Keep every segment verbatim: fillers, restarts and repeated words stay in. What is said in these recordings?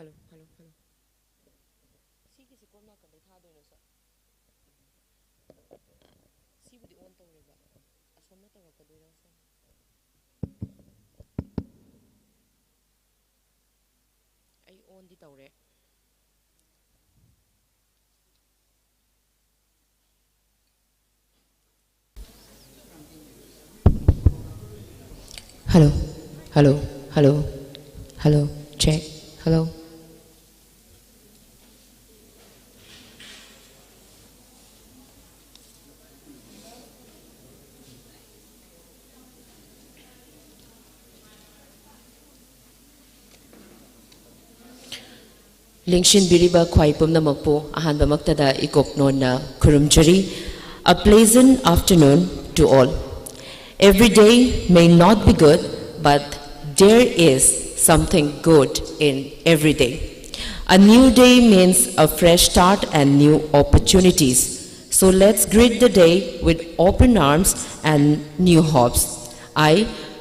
Hello, hello, hello. ꯁꯤꯒꯤꯁꯤ ꯀꯔꯝ ꯅꯥꯀꯟꯗꯩ ꯊꯥꯗꯣꯏꯅꯣ, ꯁꯥꯔ? ꯁꯤꯕꯨꯗꯤ ꯑꯣꯟ ꯇꯧꯔꯦꯕ꯫ ꯑꯁꯣꯝꯅ ꯇꯧꯔꯛꯀꯗꯣꯏꯔꯥ, ꯁꯥꯔ? ꯑꯩ ꯑꯣꯟꯗꯤ ꯇꯧꯔꯦ꯫ Hello, hello, hello, hello, check, hello. ꯂꯦꯡꯁꯤꯟꯕꯤꯔꯤꯕ ꯈ꯭ꯋꯥꯏ ꯄꯨꯝꯅꯃꯛꯄꯨ ꯑꯍꯥꯟꯕꯃꯛꯇꯗ ꯏꯀꯣꯛ ꯅꯣꯟꯅ ꯈꯨꯔꯨꯝꯖꯔꯤ꯫ A pleasant afternoon to all. Every day may not be good, but there is something good in every day. A new day means a fresh start and new opportunities. So let's greet the day with open arms and new hopes. I,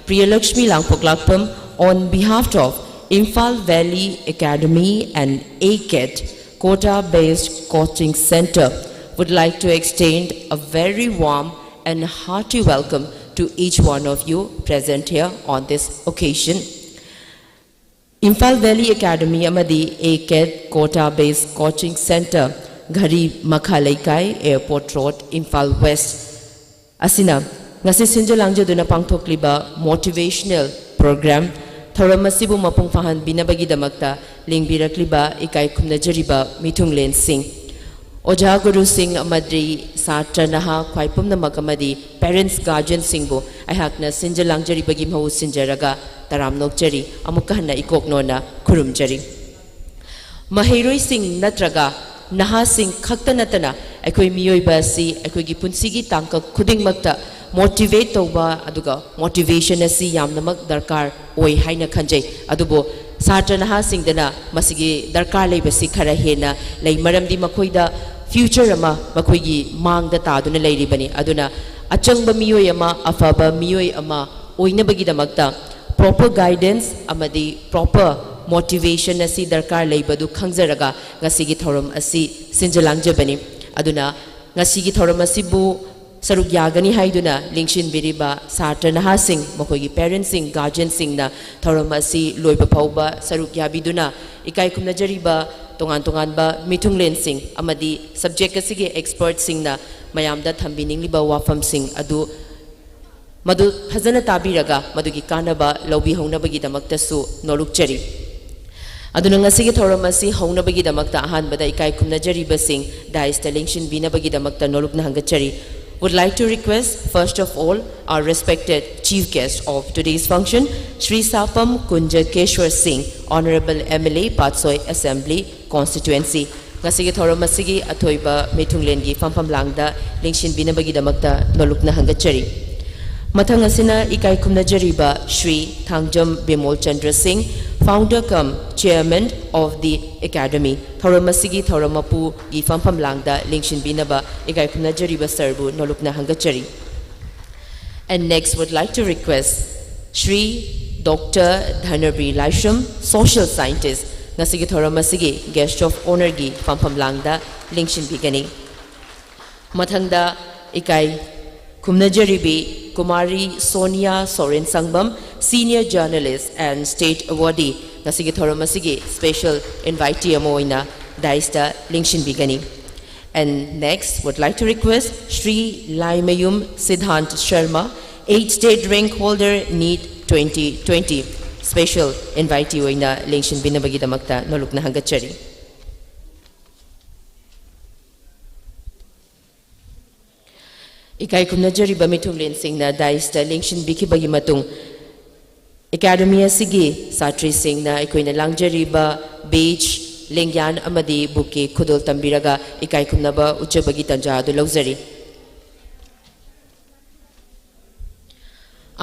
Priyalakshmi Langpoklakpam, on behalf of Imphal Valley Academy and ACAT, Quota-Based Coaching Center, would like to extend a very warm and hearty welcome to each one of you present here on this occasion. Imphal Valley Academy ꯑꯃꯗꯤ ACAT Quota-Based Coaching Center, ꯘꯔꯤ ꯃꯈꯥ ꯂꯩꯀꯥꯏ, Airport Road, Imphal West ꯑꯁꯤꯅ ꯉꯁꯤ ꯁꯤꯟꯖ ꯂꯥꯡꯖꯗꯨꯅ ꯄꯥꯡꯊꯣꯛꯂꯤꯕ motivational program ꯊꯧꯔꯝ ꯑꯁꯤꯕꯨ ꯃꯄꯨꯡ ꯐꯥꯍꯟꯕꯤꯅꯕꯒꯤꯗꯃꯛꯇ ꯂꯦꯡꯕꯤꯔꯛꯂꯤꯕ ꯏꯀꯥꯏ ꯈꯨꯝꯅꯖꯔꯤꯕ ꯃꯤꯊꯨꯡꯂꯦꯟꯁꯤꯡ, ꯑꯣꯖꯥ ꯒꯨꯔꯨꯁꯤꯡ ꯑꯃꯗꯤ ꯁꯥꯇ꯭ꯔ ꯅꯍꯥ ꯈ꯭ꯋꯥꯏ ꯄꯨꯝꯅꯃꯛ ꯑꯃꯗꯤ parents, guardianꯁꯤꯡꯕꯨ ꯑꯩꯍꯥꯛꯅ ꯁꯤꯟꯖ ꯂꯥꯡꯖꯔꯤꯕꯒꯤ ꯃꯍꯨꯠ ꯁꯤꯟꯖꯔꯒ ꯇꯔꯥꯝ ꯅꯣꯛꯆꯔꯤ꯫ ꯑꯃꯨꯛꯀ ꯍꯟꯅ ꯏꯀꯣꯛ ꯅꯣꯟꯅ ꯈꯨꯔꯨꯝꯖꯔꯤ꯫ ꯃꯍꯩꯔꯣꯏꯁꯤꯡ ꯅꯠꯇ꯭ꯔꯒ ꯅꯍꯥꯁꯤꯡ ꯈꯛꯇ ꯅꯠꯇꯅ ꯑꯩꯈꯣꯏ ꯃꯤꯑꯣꯏꯕ ꯑꯁꯤ ꯑꯩꯈꯣꯏꯒꯤ ꯄꯨꯟꯁꯤꯒꯤ ꯇꯥꯡꯀꯛ ꯈꯨꯗꯤꯡꯃꯛꯇ motivate ꯇꯧꯕ ꯑꯗꯨꯒ motivation ꯑꯁꯤ ꯌꯥꯝꯅꯃꯛ ꯗꯔꯀꯥꯔ ꯑꯣꯏ ꯍꯥꯏꯅ ꯈꯟꯖꯩ꯫ ꯑꯗꯨꯕꯨ ꯁꯥꯇ꯭ꯔ ꯅꯍꯥꯁꯤꯡꯗꯅ ꯃꯁꯤꯒꯤ ꯗꯔꯀꯥꯔ ꯂꯩꯕꯁꯤ ꯈꯔ ꯍꯦꯟꯅ ꯂꯩ, ꯃꯔꯝꯗꯤ ꯃꯈꯣꯏꯗ future ꯑꯃ ꯃꯈꯣꯏꯒꯤ ꯃꯥꯡꯗ ꯇꯥꯗꯨꯅ ꯂꯩꯔꯤꯕꯅꯤ꯫ ꯑꯗꯨꯅ ꯑꯆꯪꯕ ꯃꯤꯑꯣꯏ ꯑꯃ, ꯑꯐꯕ ꯃꯤꯑꯣꯏ ꯑꯃ ꯑꯣꯏꯅꯕꯒꯤꯗꯃꯛꯇ proper guidance ꯑꯃꯗꯤ proper ꯃꯣꯇꯤꯚꯦꯁꯟ ꯑꯁꯤ ꯗꯔꯀꯥꯔ ꯂꯩꯕꯗꯨ ꯈꯪꯖꯔꯒ ꯉꯁꯤꯒꯤ ꯊꯧꯔꯝ ꯑꯁꯤ ꯁꯤꯟꯖ ꯂꯥꯡꯖꯕꯅꯤ꯫ ꯑꯗꯨꯅ ꯉꯁꯤꯒꯤ ꯊꯧꯔꯝ ꯑꯁꯤꯕꯨ ꯁꯔꯨꯛ ꯌꯥꯒꯅꯤ ꯍꯥꯏꯗꯨꯅ ꯂꯦꯡꯁꯤꯟꯕꯤꯔꯤꯕ ꯁꯥꯇ꯭ꯔ ꯅꯍꯥꯁꯤꯡ, ꯃꯈꯣꯏꯒꯤ ꯄꯦꯔꯦꯟꯁꯁꯤꯡ, ꯒꯥꯔꯖꯤꯌꯟꯁꯤꯡꯅ ꯊꯧꯔꯝ ꯑꯁꯤ ꯂꯣꯏꯕ ꯐꯥꯎꯕ ꯁꯔꯨꯛ ꯌꯥꯕꯤꯗꯨꯅ ꯏꯀꯥꯏ ꯈꯨꯝꯅꯖꯔꯤꯕ ꯇꯣꯉꯥꯟ ꯇꯣꯉꯥꯟꯕ ꯃꯤꯊꯨꯡꯂꯦꯟꯁꯤꯡ ꯑꯃꯗꯤ ꯁꯕꯖꯦꯛ ꯑꯁꯤꯒꯤ ꯑꯦꯛꯁꯄꯔꯠꯁꯤꯡꯅ ꯃꯌꯥꯝꯗ ꯊꯝꯕꯤꯅꯤꯡꯂꯤꯕ ꯋꯥꯐꯝꯁꯤꯡ ꯑꯗꯨ ꯃꯗꯨ ꯐꯖꯅ ꯇꯥꯕꯤꯔꯒ ꯃꯗꯨꯒꯤ ꯀꯥꯟꯅꯕ ꯂꯧꯕꯤꯍꯧꯅꯕꯒꯤꯗꯃꯛꯇꯁꯨ ꯅꯣꯂꯨꯛꯆꯔꯤ꯫ ꯑꯗꯨꯅ ꯉꯁꯤꯒꯤ ꯊꯧꯔꯝ ꯑꯁꯤ ꯍꯧꯅꯕꯒꯤꯗꯃꯛꯇ ꯑꯍꯥꯟꯕꯗ ꯏꯀꯥꯏ ꯈꯨꯝꯅꯖꯔꯤꯕꯁꯤꯡ ꯗꯥꯏꯁꯇ ꯂꯦꯡꯁꯤꯟꯕꯤꯅꯕꯒꯤꯗꯃꯛꯇ ꯅꯣꯂꯨꯛꯅ ꯍꯪꯒꯠꯆꯔꯤ꯫ Would like to request, first of all, our respected chief guest of today's function, Shri Sapam Kunjakeshwar Singh, Honorable M L A, Patsoi Assembly Constituency, ꯉꯁꯤꯒꯤ ꯊꯧꯔꯝ ꯑꯁꯤꯒꯤ ꯑꯊꯣꯏꯕ ꯃꯤꯊꯨꯡꯂꯦꯟꯒꯤ ꯐꯝꯐꯝ ꯂꯥꯡꯗ ꯂꯦꯡꯁꯤꯟꯕꯤꯅꯕꯒꯤꯗꯃꯛꯇ ꯅꯣꯂꯨꯛꯅ ꯍꯪꯒꯠꯆꯔꯤ꯫ ꯃꯊꯪ ꯑꯁꯤꯅ ꯏꯀꯥꯏ ꯈꯨꯝꯅꯖꯔꯤꯕ ꯁ꯭ꯔꯤ ꯊꯥꯡꯖꯝ ꯕꯤꯃꯣꯜ ꯆꯟꯗ꯭ꯔ ꯁꯤꯡ, Founder cum Chairman of the Academy, ꯊꯧꯔꯝ ꯑꯁꯤꯒꯤ ꯊꯧꯔꯝ ꯃꯄꯨꯒꯤ ꯐꯝꯐꯝ ꯂꯥꯡꯗ ꯂꯦꯡꯁꯤꯟꯕꯤꯅꯕ ꯏꯀꯥꯏ ꯈꯨꯝꯅꯖꯔꯤꯕ ꯁꯔꯕꯨ ꯅꯣꯂꯨꯛꯅ ꯍꯪꯒꯠꯆꯔꯤ꯫ And next would like to request Shri Doctor Dhanabri Laishram, Social Scientist, ꯉꯁꯤꯒꯤ ꯊꯧꯔꯝ ꯑꯁꯤꯒꯤ Guest of Honourꯒꯤ ꯐꯝꯐꯝ ꯂꯥꯡꯗ ꯂꯦꯡꯁꯤꯟꯕꯤꯒꯅꯤ꯫ ꯃꯊꯪꯗ ꯏꯀꯥꯏ ꯈꯨꯝꯅꯖꯔꯤꯕꯤ Kumari Sonia Soren Sangbam, Senior Journalist and State Awardee, ꯉꯁꯤꯒꯤ ꯊꯧꯔꯝ ꯑꯁꯤꯒꯤ special invitee ꯑꯃ ꯑꯣꯏꯅ ꯗꯥꯏꯁꯇ ꯂꯦꯡꯁꯤꯟꯕꯤꯒꯅꯤ꯫ And next, would like to request Shri Laimayum Siddhant Sharma, eight state rank holder, NEET twenty twenty, special invitee ꯑꯣꯏꯅ ꯂꯦꯡꯁꯤꯟꯕꯤꯅꯕꯒꯤꯗꯃꯛꯇ ꯅꯣꯂꯨꯛꯅ ꯍꯪꯒꯠꯆꯔꯤ꯫ ꯏꯀꯥꯏ ꯈꯨꯝꯅꯖꯔꯤꯕ ꯃꯤꯊꯨꯡꯂꯦꯟꯁꯤꯡꯅ ꯗꯥꯏꯁꯇ ꯂꯦꯡꯁꯤꯟꯕꯤꯈꯤꯕꯒꯤ ꯃꯇꯨꯡ, ꯑꯦꯀꯥꯗꯃꯤ ꯑꯁꯤꯒꯤ ꯁꯥꯇ꯭ꯔꯤꯁꯤꯡꯅ ꯑꯩꯈꯣꯏꯅ ꯂꯥꯡꯖꯔꯤꯕ ꯕꯦꯖ, ꯂꯦꯡꯌꯥꯟ ꯑꯃꯗꯤ ꯕꯨꯀꯦ ꯈꯨꯗꯣꯜ ꯇꯝꯕꯤꯔꯒ ꯏꯀꯥꯏ ꯈꯨꯝꯅꯕ ꯎꯠꯆꯕꯒꯤ ꯇꯥꯟꯖꯥ ꯑꯗꯨ ꯂꯧꯖꯔꯤ꯫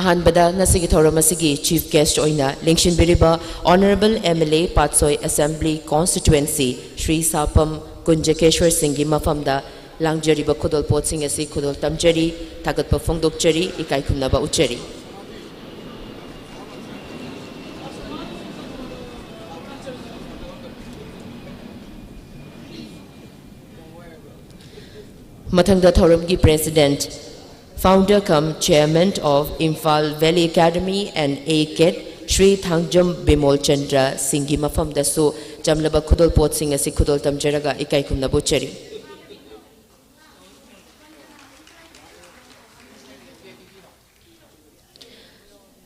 ꯑꯍꯥꯟꯕꯗ ꯉꯁꯤꯒꯤ ꯊꯧꯔꯝ ꯑꯁꯤꯒꯤ Chief Guest ꯑꯣꯏꯅ ꯂꯦꯡꯁꯤꯟꯕꯤꯔꯤꯕ Honourable M L A, Patsoi Assembly Constituency, Shri ꯁꯥꯄꯝ ꯀꯨꯟꯖꯀꯦꯁ꯭ꯋꯔ ꯁꯤꯡꯒꯤ ꯃꯐꯝꯗ ꯂꯥꯡꯖꯔꯤꯕ ꯈꯨꯗꯣꯜꯄꯣꯠꯁꯤꯡ ꯑꯁꯤ ꯈꯨꯗꯣꯜ ꯇꯝꯖꯔꯤ, ꯊꯥꯒꯠꯄ ꯐꯣꯡꯗꯣꯛꯆꯔꯤ, ꯏꯀꯥꯏ ꯈꯨꯝꯅꯕ ꯎꯠꯆꯔꯤ꯫ ꯃꯊꯪꯗ ꯊꯧꯔꯝꯒꯤ President, Founder cum Chairman of Imphal Valley Academy and ACAD, Shri Thangjam Bimol Chandra ꯁꯤꯡꯒꯤ ꯃꯐꯝꯗꯁꯨ ꯆꯝꯂꯕ ꯈꯨꯗꯣꯜꯄꯣꯠꯁꯤꯡ ꯑꯁꯤ ꯈꯨꯗꯣꯜ ꯇꯝꯖꯔꯒ ꯏꯀꯥꯏ ꯈꯨꯝꯅꯕ ꯎꯠꯆꯔꯤ꯫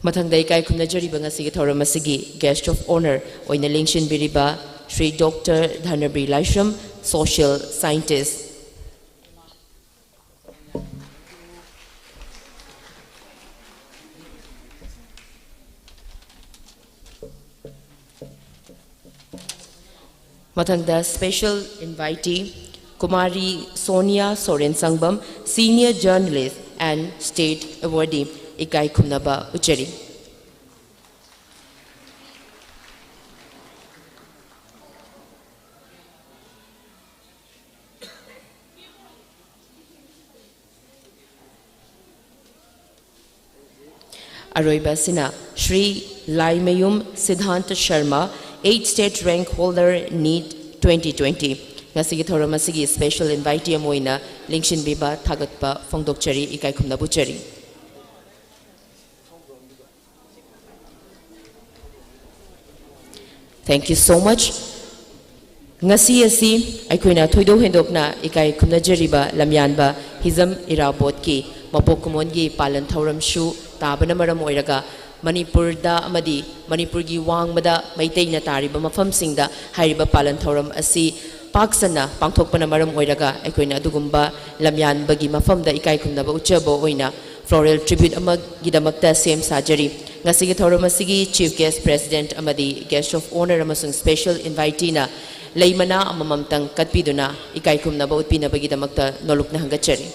ꯃꯊꯪꯗ ꯏꯀꯥꯏ ꯈꯨꯝꯅꯖꯔꯤꯕ ꯉꯁꯤꯒꯤ ꯊꯧꯔꯝ ꯑꯁꯤꯒꯤ Guest of Honour ꯑꯣꯏꯅ ꯂꯦꯡꯁꯤꯟꯕꯤꯔꯤꯕ Shri doctor Dhanabir Laishram, Social Scientist꯫ ꯃꯊꯪꯗ special invitee Kumari Sonia Soren Sangbam, Senior Journalist and State Awardee, ꯏꯀꯥꯏ ꯈꯨꯝꯅꯕ ꯎꯠꯆꯔꯤ꯫ ꯑꯔꯣꯏꯕ ꯑꯁꯤꯅ Shri Laimayum ꯁꯤꯗꯥꯟꯇ Sharma, eight state rank holder, NEET twenty twenty꯫ ꯉꯁꯤꯒꯤ ꯊꯧꯔꯝ ꯑꯁꯤꯒꯤ special invitee ꯑꯃ ꯑꯣꯏꯅ ꯂꯦꯡꯁꯤꯟꯕꯤꯕ ꯊꯥꯒꯠꯄ ꯐꯣꯡꯗꯣꯛꯆꯔꯤ, ꯏꯀꯥꯏ ꯈꯨꯝꯅꯕ ꯎꯠꯆꯔꯤ꯫ Thank you so much꯫ ꯉꯁꯤ ꯑꯁꯤ ꯑꯩꯈꯣꯏꯅ ꯊꯣꯏꯗꯣꯛ ꯍꯦꯟꯗꯣꯛꯅ ꯏꯀꯥꯏ ꯈꯨꯝꯅꯖꯔꯤꯕ ꯂꯝꯌꯥꯟꯕ ꯍꯤꯖꯝ ꯏꯔꯥꯕꯣꯠꯀꯤ ꯃꯄꯣꯛ ꯀꯨꯝꯑꯣꯟꯒꯤ ꯄꯥꯂꯟ ꯊꯧꯔꯝꯁꯨ ꯇꯥꯕꯅ ꯃꯔꯝ ꯑꯣꯏꯔꯒ, ꯃꯅꯤꯄꯨꯔꯗ ꯑꯃꯗꯤ ꯃꯅꯤꯄꯨꯔꯒꯤ ꯋꯥꯡꯃꯗ ꯃꯩꯇꯩꯅ ꯇꯥꯔꯤꯕ ꯃꯐꯝꯁꯤꯡꯗ ꯍꯥꯏꯔꯤꯕ ꯄꯥꯂꯟ ꯊꯧꯔꯝ ꯑꯁꯤ ꯄꯥꯛ ꯁꯟꯅ ꯄꯥꯡꯊꯣꯛꯄꯅ ꯃꯔꯝ ꯑꯣꯏꯔꯒ, ꯑꯩꯈꯣꯏꯅ ꯑꯗꯨꯒꯨꯝꯕ ꯂꯝꯌꯥꯟꯕꯒꯤ ꯃꯐꯝꯗ ꯏꯀꯥꯏ ꯈꯨꯝꯅꯕ ꯎꯠꯆꯕ ꯑꯣꯏꯅ floral tribute ꯑꯃꯒꯤꯗꯃꯛꯇ ꯁꯦꯝ ꯁꯥꯖꯔꯤ꯫ ꯉꯁꯤꯒꯤ ꯊꯧꯔꯝ ꯑꯁꯤꯒꯤ Chief Guest, President ꯑꯃꯗꯤ Guest of Honour ꯑꯃꯁꯨꯡ special inviteeꯅ ꯂꯩ ꯃꯅꯥ ꯑꯃꯃꯝꯇꯪ ꯀꯠꯄꯤꯗꯨꯅ ꯏꯀꯥꯏ ꯈꯨꯝꯅꯕ ꯎꯠꯄꯤꯅꯕꯒꯤꯗꯃꯛꯇ ꯅꯣꯂꯨꯛꯅ ꯍꯪꯒꯠꯆꯔꯤ꯫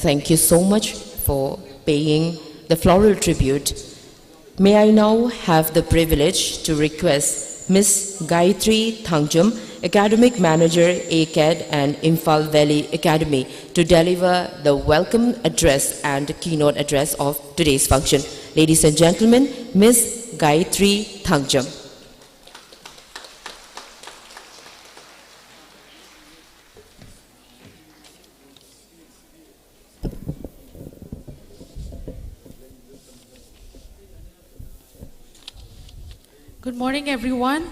Thank you so much for paying the floral tribute. May I now have the privilege to request Miss Gayatri Thangjam, Academic Manager, A CAD and Imphal Valley Academy, to deliver the welcome address and keynote address of today's function. Ladies and gentlemen, Miss Gayatri Thangjam. Good morning, everyone.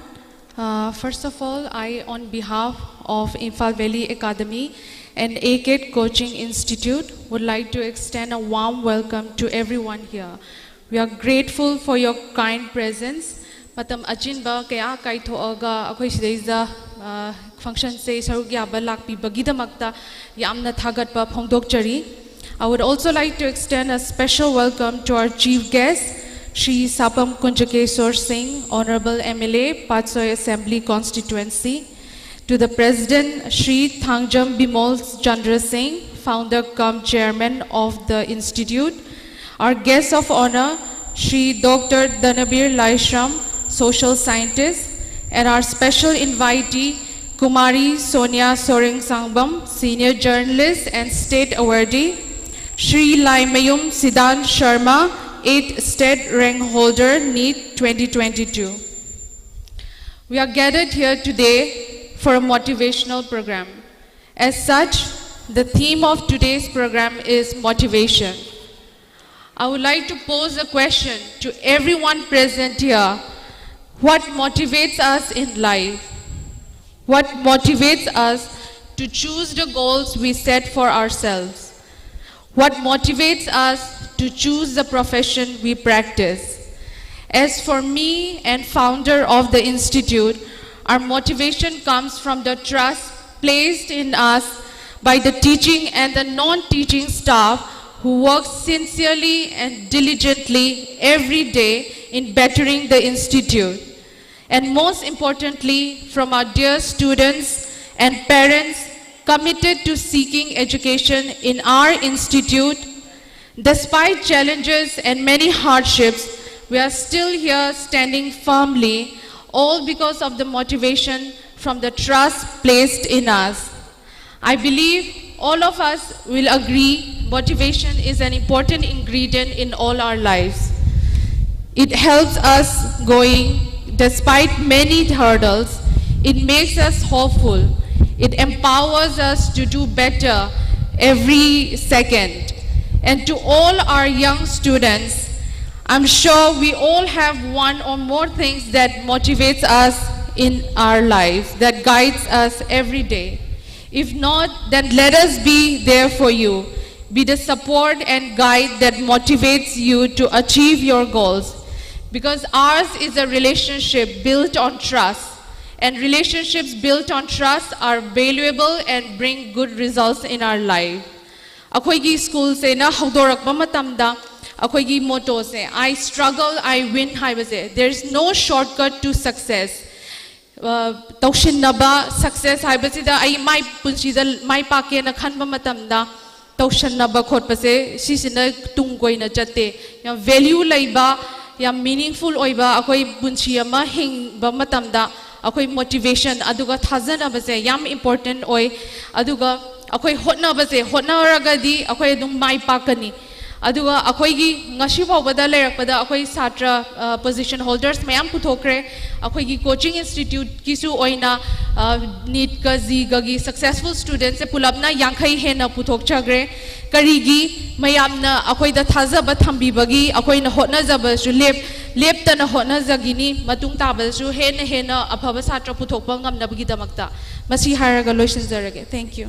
Uh, first of all, I, on behalf of Imphal Valley Academy and A CAD Coaching Institute, would like to extend a warm welcome to everyone here. We are grateful for your kind presence. ꯃꯇꯝ ꯑꯆꯤꯟꯕ ꯀꯌꯥ ꯀꯥꯏꯊꯣꯛꯑꯒ ꯑꯩꯈꯣꯏ ꯁꯤꯗꯩꯁꯤꯗ, ꯑ, functionꯁꯦ ꯁꯔꯨꯛ ꯌꯥꯕ ꯂꯥꯛꯄꯤꯕꯒꯤꯗꯃꯛꯇ ꯌꯥꯝꯅ ꯊꯥꯒꯠꯄ ꯐꯣꯡꯗꯣꯛꯆꯔꯤ꯫ I would also like to extend a special welcome to our chief guest, Shri Sapam Kunjakeswar Singh, Honorable M L A, Patsoi Assembly Constituency, to the President, Shri Thangjam Bimol Chandra Singh, founder cum chairman of the institute, our guest of honor, Shri Doctor Danabir Laishram, social scientist, and our special invitee, Kumari Sonia Soreng Sangbam, senior journalist and state awardee, Shri Laimayum Siddhant Sharma, eighth state rank holder, NEET twenty twenty-two. We are gathered here today for a motivational program. As such, the theme of today's program is motivation. I would like to pose a question to everyone present here. What motivates us in life? What motivates us to choose the goals we set for ourselves? What motivates us to choose the profession we practice. As for me and founder of the institute, our motivation comes from the trust placed in us by the teaching and the non-teaching staff who work sincerely and diligently every day in bettering the institute. And most importantly, from our dear students and parents committed to seeking education in our institute. Despite challenges and many hardships, we are still here standing firmly, all because of the motivation from the trust placed in us. I believe all of us will agree motivation is an important ingredient in all our lives. It helps us going despite many hurdles. It makes us hopeful. It empowers us to do better every second. And to all our young students, I'm sure we all have one or more things that motivates us in our lives, that guides us every day. If not, then let us be there for you. Be the support and guide that motivates you to achieve your goals. Because ours is a relationship built on trust. And relationships built on trust are valuable and bring good results in our life. ꯑꯩꯈꯣꯏꯒꯤ ꯁ꯭ꯀꯨꯜꯁꯦꯅ ꯍꯧꯗꯣꯔꯛꯄ ꯃꯇꯝꯗ ꯑꯩꯈꯣꯏꯒꯤ ꯃꯣꯇꯣꯁꯦ, "I struggle, I win" ꯍꯥꯏꯕꯁꯦ, "There is no shortcut to success." ꯑ, ꯇꯧꯁꯤꯟꯅꯕ, success ꯍꯥꯏꯕꯁꯤꯗ ꯑꯩ ꯃꯥꯏ, ꯄꯨꯟꯁꯤꯗ ꯃꯥꯏ ꯄꯥꯛꯀꯦꯅ ꯈꯟꯕ ꯃꯇꯝꯗ ꯇꯧꯁꯟꯅꯕ ꯈꯣꯠꯄꯁꯦ, ꯁꯤꯁꯤꯅ ꯇꯨꯡ ꯀꯣꯏꯅ ꯆꯠꯇꯦ꯫ ꯌꯥꯝ value ꯂꯩꯕ, ꯌꯥꯝ meaningful ꯑꯣꯏꯕ ꯑꯩꯈꯣꯏ ꯄꯨꯟꯁꯤ ꯑꯃ ꯍꯤꯡꯕ ꯃꯇꯝꯗ ꯑꯩꯈꯣꯏ motivation ꯑꯗꯨꯒ ꯊꯥꯖꯅꯕꯁꯦ ꯌꯥꯝ important ꯑꯣꯏ꯫ ꯑꯗꯨꯒ ꯑꯩꯈꯣꯏ ꯍꯣꯠꯅꯕꯁꯦ, ꯍꯣꯠꯅꯔꯒꯗꯤ ꯑꯩꯈꯣꯏ ꯑꯗꯨꯝ ꯃꯥꯏ ꯄꯥꯛꯀꯅꯤ꯫ ꯑꯗꯨꯒ ꯑꯩꯈꯣꯏꯒꯤ ꯉꯁꯤ ꯐꯥꯎꯕꯗ ꯂꯩꯔꯛꯄꯗ ꯑꯩꯈꯣꯏ ꯁꯥꯇ꯭ꯔ, ꯑ, position holders ꯃꯌꯥꯝ ꯄꯨꯊꯣꯛꯈ꯭ꯔꯦ꯫ ꯑꯩꯈꯣꯏꯒꯤ coaching instituteꯀꯤꯁꯨ ꯑꯣꯏꯅ, ꯑ, NEETꯀ JEEꯒꯒꯤ successful studentsꯁꯦ ꯄꯨꯂꯞꯅ ꯌꯥꯡꯈꯩ ꯍꯦꯟꯅ ꯄꯨꯊꯣꯛꯆꯈ꯭ꯔꯦ꯫ ꯀꯔꯤꯒꯤ? ꯃꯌꯥꯝꯅ ꯑꯩꯈꯣꯏꯗ ꯊꯥꯖꯕ ꯊꯝꯕꯤꯕꯒꯤ ꯑꯩꯈꯣꯏꯅ ꯍꯣꯠꯅꯖꯕꯁꯨ ꯂꯦꯞ-, ꯂꯦꯞꯇꯅ ꯍꯣꯠꯅꯖꯈꯤꯅꯤ꯫ ꯃꯇꯨꯡ ꯇꯥꯕꯗꯁꯨ ꯍꯦꯟꯅ ꯍꯦꯟꯅ ꯑꯐꯕ ꯁꯥꯇ꯭ꯔ ꯄꯨꯊꯣꯛꯄ ꯉꯝꯅꯕꯒꯤꯗꯃꯛꯇ꯫ ꯃꯁꯤ ꯍꯥꯏꯔꯒ ꯂꯣꯏꯁꯤꯟꯖꯔꯒꯦ꯫ Thank you.